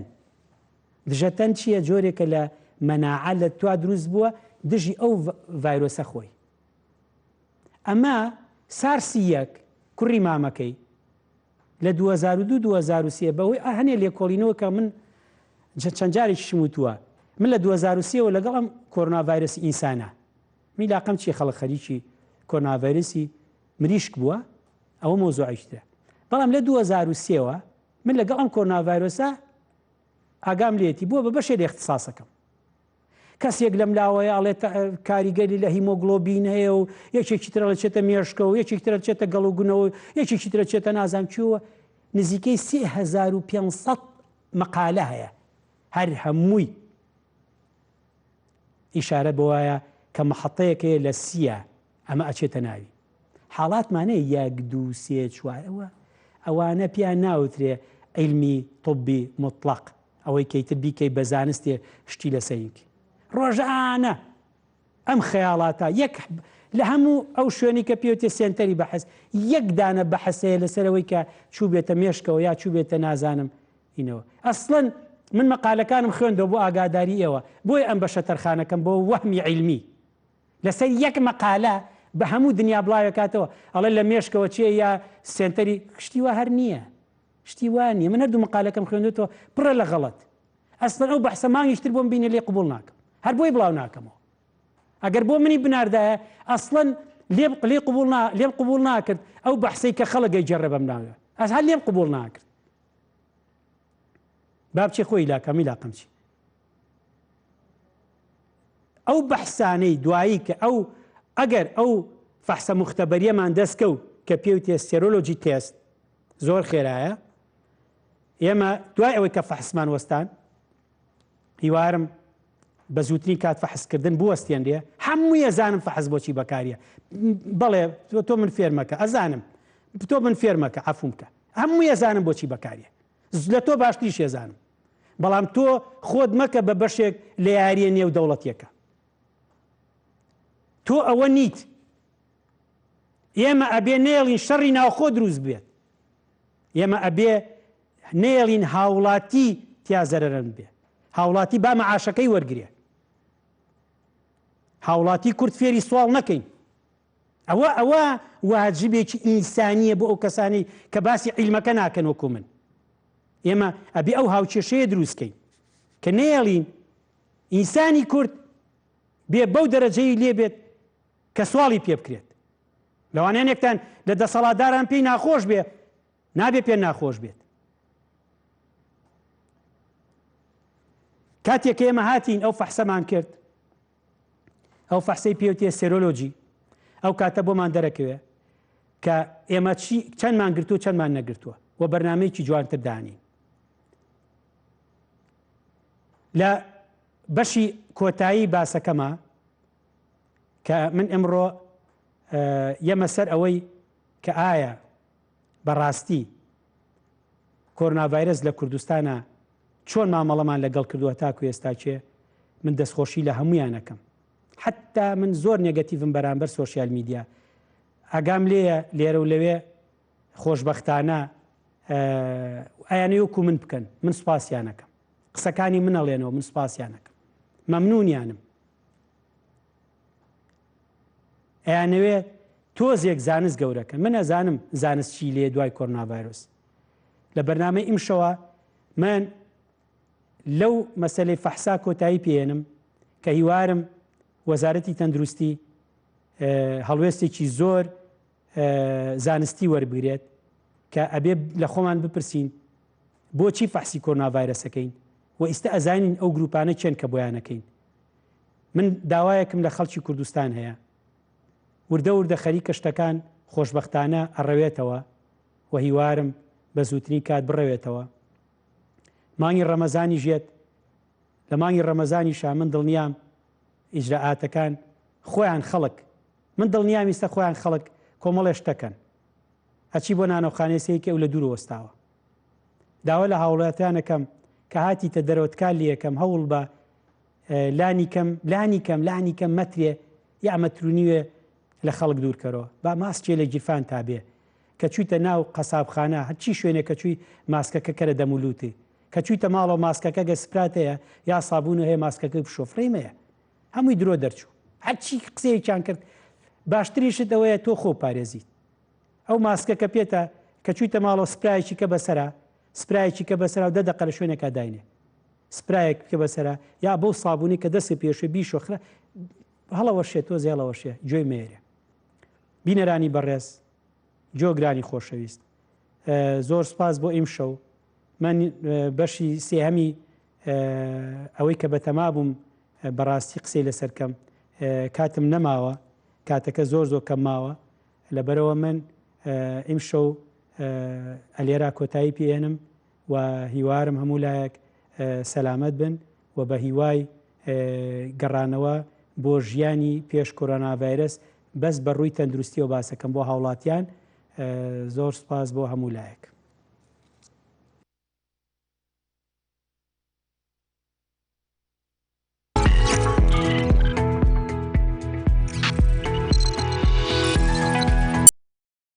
A: دژەتەن چییە؟ جۆرێکە لە مەناعە لە توا دروست بووە دژی ئەو ڤایرۆسە خۆی. ئەمە سارسی یەک کوڕی مامەکەی لە 2002 2003 بەهۆی هەنێ لێکۆڵینەوە کە من چەند جارێکیشم وتووە من لە 2003ەوە لەگەڵ ئەم کۆرۆنا ڤایرۆسی ئینسانە میلاقەم چی خەڵک خەریکی کۆرۆنا ڤایرۆسی مریشک بووە ئەوە مەوزوعێکی ترە بەڵام لە 2003ەوە من لەگەڵ ئەم کۆرۆنا ڤایرۆسە ئاگام لێتی بووە بە بەشێ لە اختصاصەکەم کەسێک لەم لاوەیە ئەڵێ کاریگەری لە هیمۆگلۆبین هەیە و یەکێکی ترە چێتە مێشکە و یەکێک ترە چێتە گەڵ و گونەوە یەکێکی ترە چێتە نازام چیەوە نزیکەی 3500 مقالە هەیە هەر هەمووی ئیشارە بۆ وایە کە محەتەیەک هەیە لە سیە ئەمە ئەچێتە ناوی حاڵاتمان هەیە یەک دوو سێ چوار ئەوە ئەوانە پیان ناوترێ عیلمی طبی مطلق ئەوەی کەیتر بیکەی بە زانستێ شتی لەسەرین بکەی ڕۆژانە ئەم خەیاڵاتە یەک لە هەموو ئەو شوێنی کە پێوتێ سێنتەری بەحس یەک دانە بەحس هەیە لەسەرەوەی کە چوو بێتە مێشکەوە یا چوو بێتە نازانم ئینەوە ئەسڵەن من مەقالەکانم خوێندەوە بۆ ئاگاداری ئێوە بۆیە ئەم بەشە تەرخانەکەم بۆ وەهمی عیلمی لەسەر یەک مەقالە بە هەموو دنیا بڵاوێکاتەوە ئەڵێ لە مێشکەوە چیە یا سێنتەری شتی وا هەر نییە شتی وا نییە من هەردوو مەقالەکەم خوێندوێتەوە پڕە لە غەڵەت ئەسڵەن ئەو بەحسە مانگیش تر بۆم بینێ لێ قبوڵ ناکەم هەر بۆی بڵاو ناکەمەوە ئەگەر بۆ منی بناردایە ئەسڵەن لێم لێ قبوڵ نا لێم قبوڵ ناکرد ئەو بەحسەی کە خەڵک ئەیگێڕێ بەم ناوێ ئەس هەر لێم قبوڵ ناکرد با بچێ خۆی لاکەم لاقم چی ئەو بەحسانەی دوایی کە ئەو ئەگەر ئەو فەحسە مختبەریەمان دەست کەوت کە پێوتێ serology test زۆر خێرایە ئێمە دوای ئەوەی کە فەحسمان وەستان هیوارم بە زووترین کات فەحسکردن بوەستێنرێ هەمووی ئەزانم فەحس بۆچی بەکاریە بەڵێ تۆ من فێرمەکە ئەزانم تۆ من فێرمەکە عەفوم کە هەمووی ئەزانم بۆچی بەکاریە لە تۆ باشتریش ئەزانم بەڵام تۆ خۆت مەکە بە بەشێک لە یاریە نێو دەوڵەتیەکە تۆ ئەوە نیت ئێمە ئەبێ نێڵین شەڕی ناوخۆ دروست بێت ئێمە ئەبێ نەیەڵین هاوڵاتی تیا زەرەرەند بێ هاوڵاتی با مەعاشەکەی وەرگێ هاوڵاتی کورد فێری سواڵ نەکەین ئەوە ئەوە واجبێکی ئینسانیە بۆ ئەو کەسانی کە باسی عیلمەکە ناکەن وەکو من ئێمە ئەبێ ئەو هاوکێشەیە دروستکەین کە نەیەڵین ئینسانی کورد بێ بەو دەرەجەی لێ بێت کە سواڵی پێ بکرێت لەوانەیەکتان لە دەسەڵاتداران پێی ناخۆش بێ نابێ پێ ناخۆش بێت کاتێک ئێمە هاتین ئەو فەحسەمان کرد ئەو فەحسەی پێوتێ serology ئەو کاتە بۆمان دەرەکەوێ کە ئێمە چی چەندمان گرتو چەندمان نەگرتووە و بەرنمەیەکی جوانتر دانین لە بەشی کۆتایی باسەکەمە کە من ئەمڕۆ یەمە سەر ئەوەی کە ئایا بەڕاستی کۆرۆنا ڤایرەس لە کوردستانا چۆن مامەڵەمان لەگەڵ کردووە تاکو ئێستا کێ من دەستخۆشی لە هەمویان ئەکەم حتا من زۆر negative م بەرامبەر social media ئاگام لێیە لێرە و لەوێ خۆشبەختانە ئەیانەوێ وەکو من بکەن من سوپاسیانەکەم قسەکانی منەڵێنەوە من سوپاسیانەکەم مەمنونیانم ئەیانەوێ تۆزێک زانست گەورەکەن من ئەزانم زانست چی لێ دوای کۆرۆنا ڤایرۆس لە بەرنامەی ئیمشەوە من لەو مەسلەی فەحسا کۆتایی پێێنم کە هیوارم وەزارەتی تەندروستی. هەڵوێستێکی زۆر زانستی وەربگرێت کە ئەبێ لە خۆمان بپرسین بۆچی فەحسی کۆرۆنا ڤایرەسەکەین و ئیستا ئەزانین ئەو گروپانە چێن کە بۆیانەکەین من داوایەکم لە خەڵکی کوردستان هەیە وردە وردە خەریکە شتەکان خۆشبەختانە ئەڕەوێتەوە و هیوارم بە زووترین کات بڕەوێتەوە مانگی ڕەمەزانیش یەت لە مانگی ڕەمەزانیشا من دڵنیام ئیجرائاتەکان خۆیان خەڵک من دڵنیام ئیستا خۆیان خەڵک کۆمەڵێ شتەکەن ئەچی بۆ نانەوخانەی سەیرکەی ئەو لە دوور وەستاوە داوا لە هاوڵاتیانەکەم کە هاتیتە دەرەوە تکا لەکەم هەوڵ بە لانی کەم لانی کەم لانی کەم مەترێ یا مەترونیوێ لە خەڵک دوورکەرەوە با ماسکێ لە گیرفان تا بێ کە چوویتە ناو قەسابخانە هەرچی شوێنێک کە چووی ماسکەکە کەرە دەم و لووتی کە چوویتە ماڵەوە ماسکەکە گە سپرات هەیە یا سابوون هەیە ماسکەکە بشۆ فڕێی مەیە هەمووی درۆ دەرچوو هەرچی قسەیەکیان کرد باشترین شت ئەوەیە تۆ خۆ پارێزیت ئەو ماسکە کە پێتە کە چوویتە ماڵەوە سپرایەکی کە بەسەرا سپرایەکی کە بەسەرا و دە دەقە لە شوێنێکا داینێ سپرایەک بکە بەسەرا یا بەو سابوونی کە دەستی پێشێ بیشۆ خرا هەڵەوەشێ تۆزێ هەڵەوەشێ گوێی مێرێ بینەرانی بەڕێز جۆگرانی خۆشەویست زۆر سپاس بۆ ئیمشەو من بەشی سێهەمی ئەوەی کە بەتەما بووم بەڕاستی قسەی لەسەر کەم کاتم نەماوە کاتەکە زۆر زۆر کەم ماوە لەبەرەوە من ئیمشەو ئەلێرا کۆتایی پێێنم و هیوارم هەموو لایەک سەلامەت بن و بە هیوای گەڕانەوە بۆ ژیانی پێش کۆرۆنا ڤایرەس بەس بە ڕووی تەندروستیەوە باسەکەم بۆ هاوڵاتیان زۆر سپاس بۆ هەموو لایەک.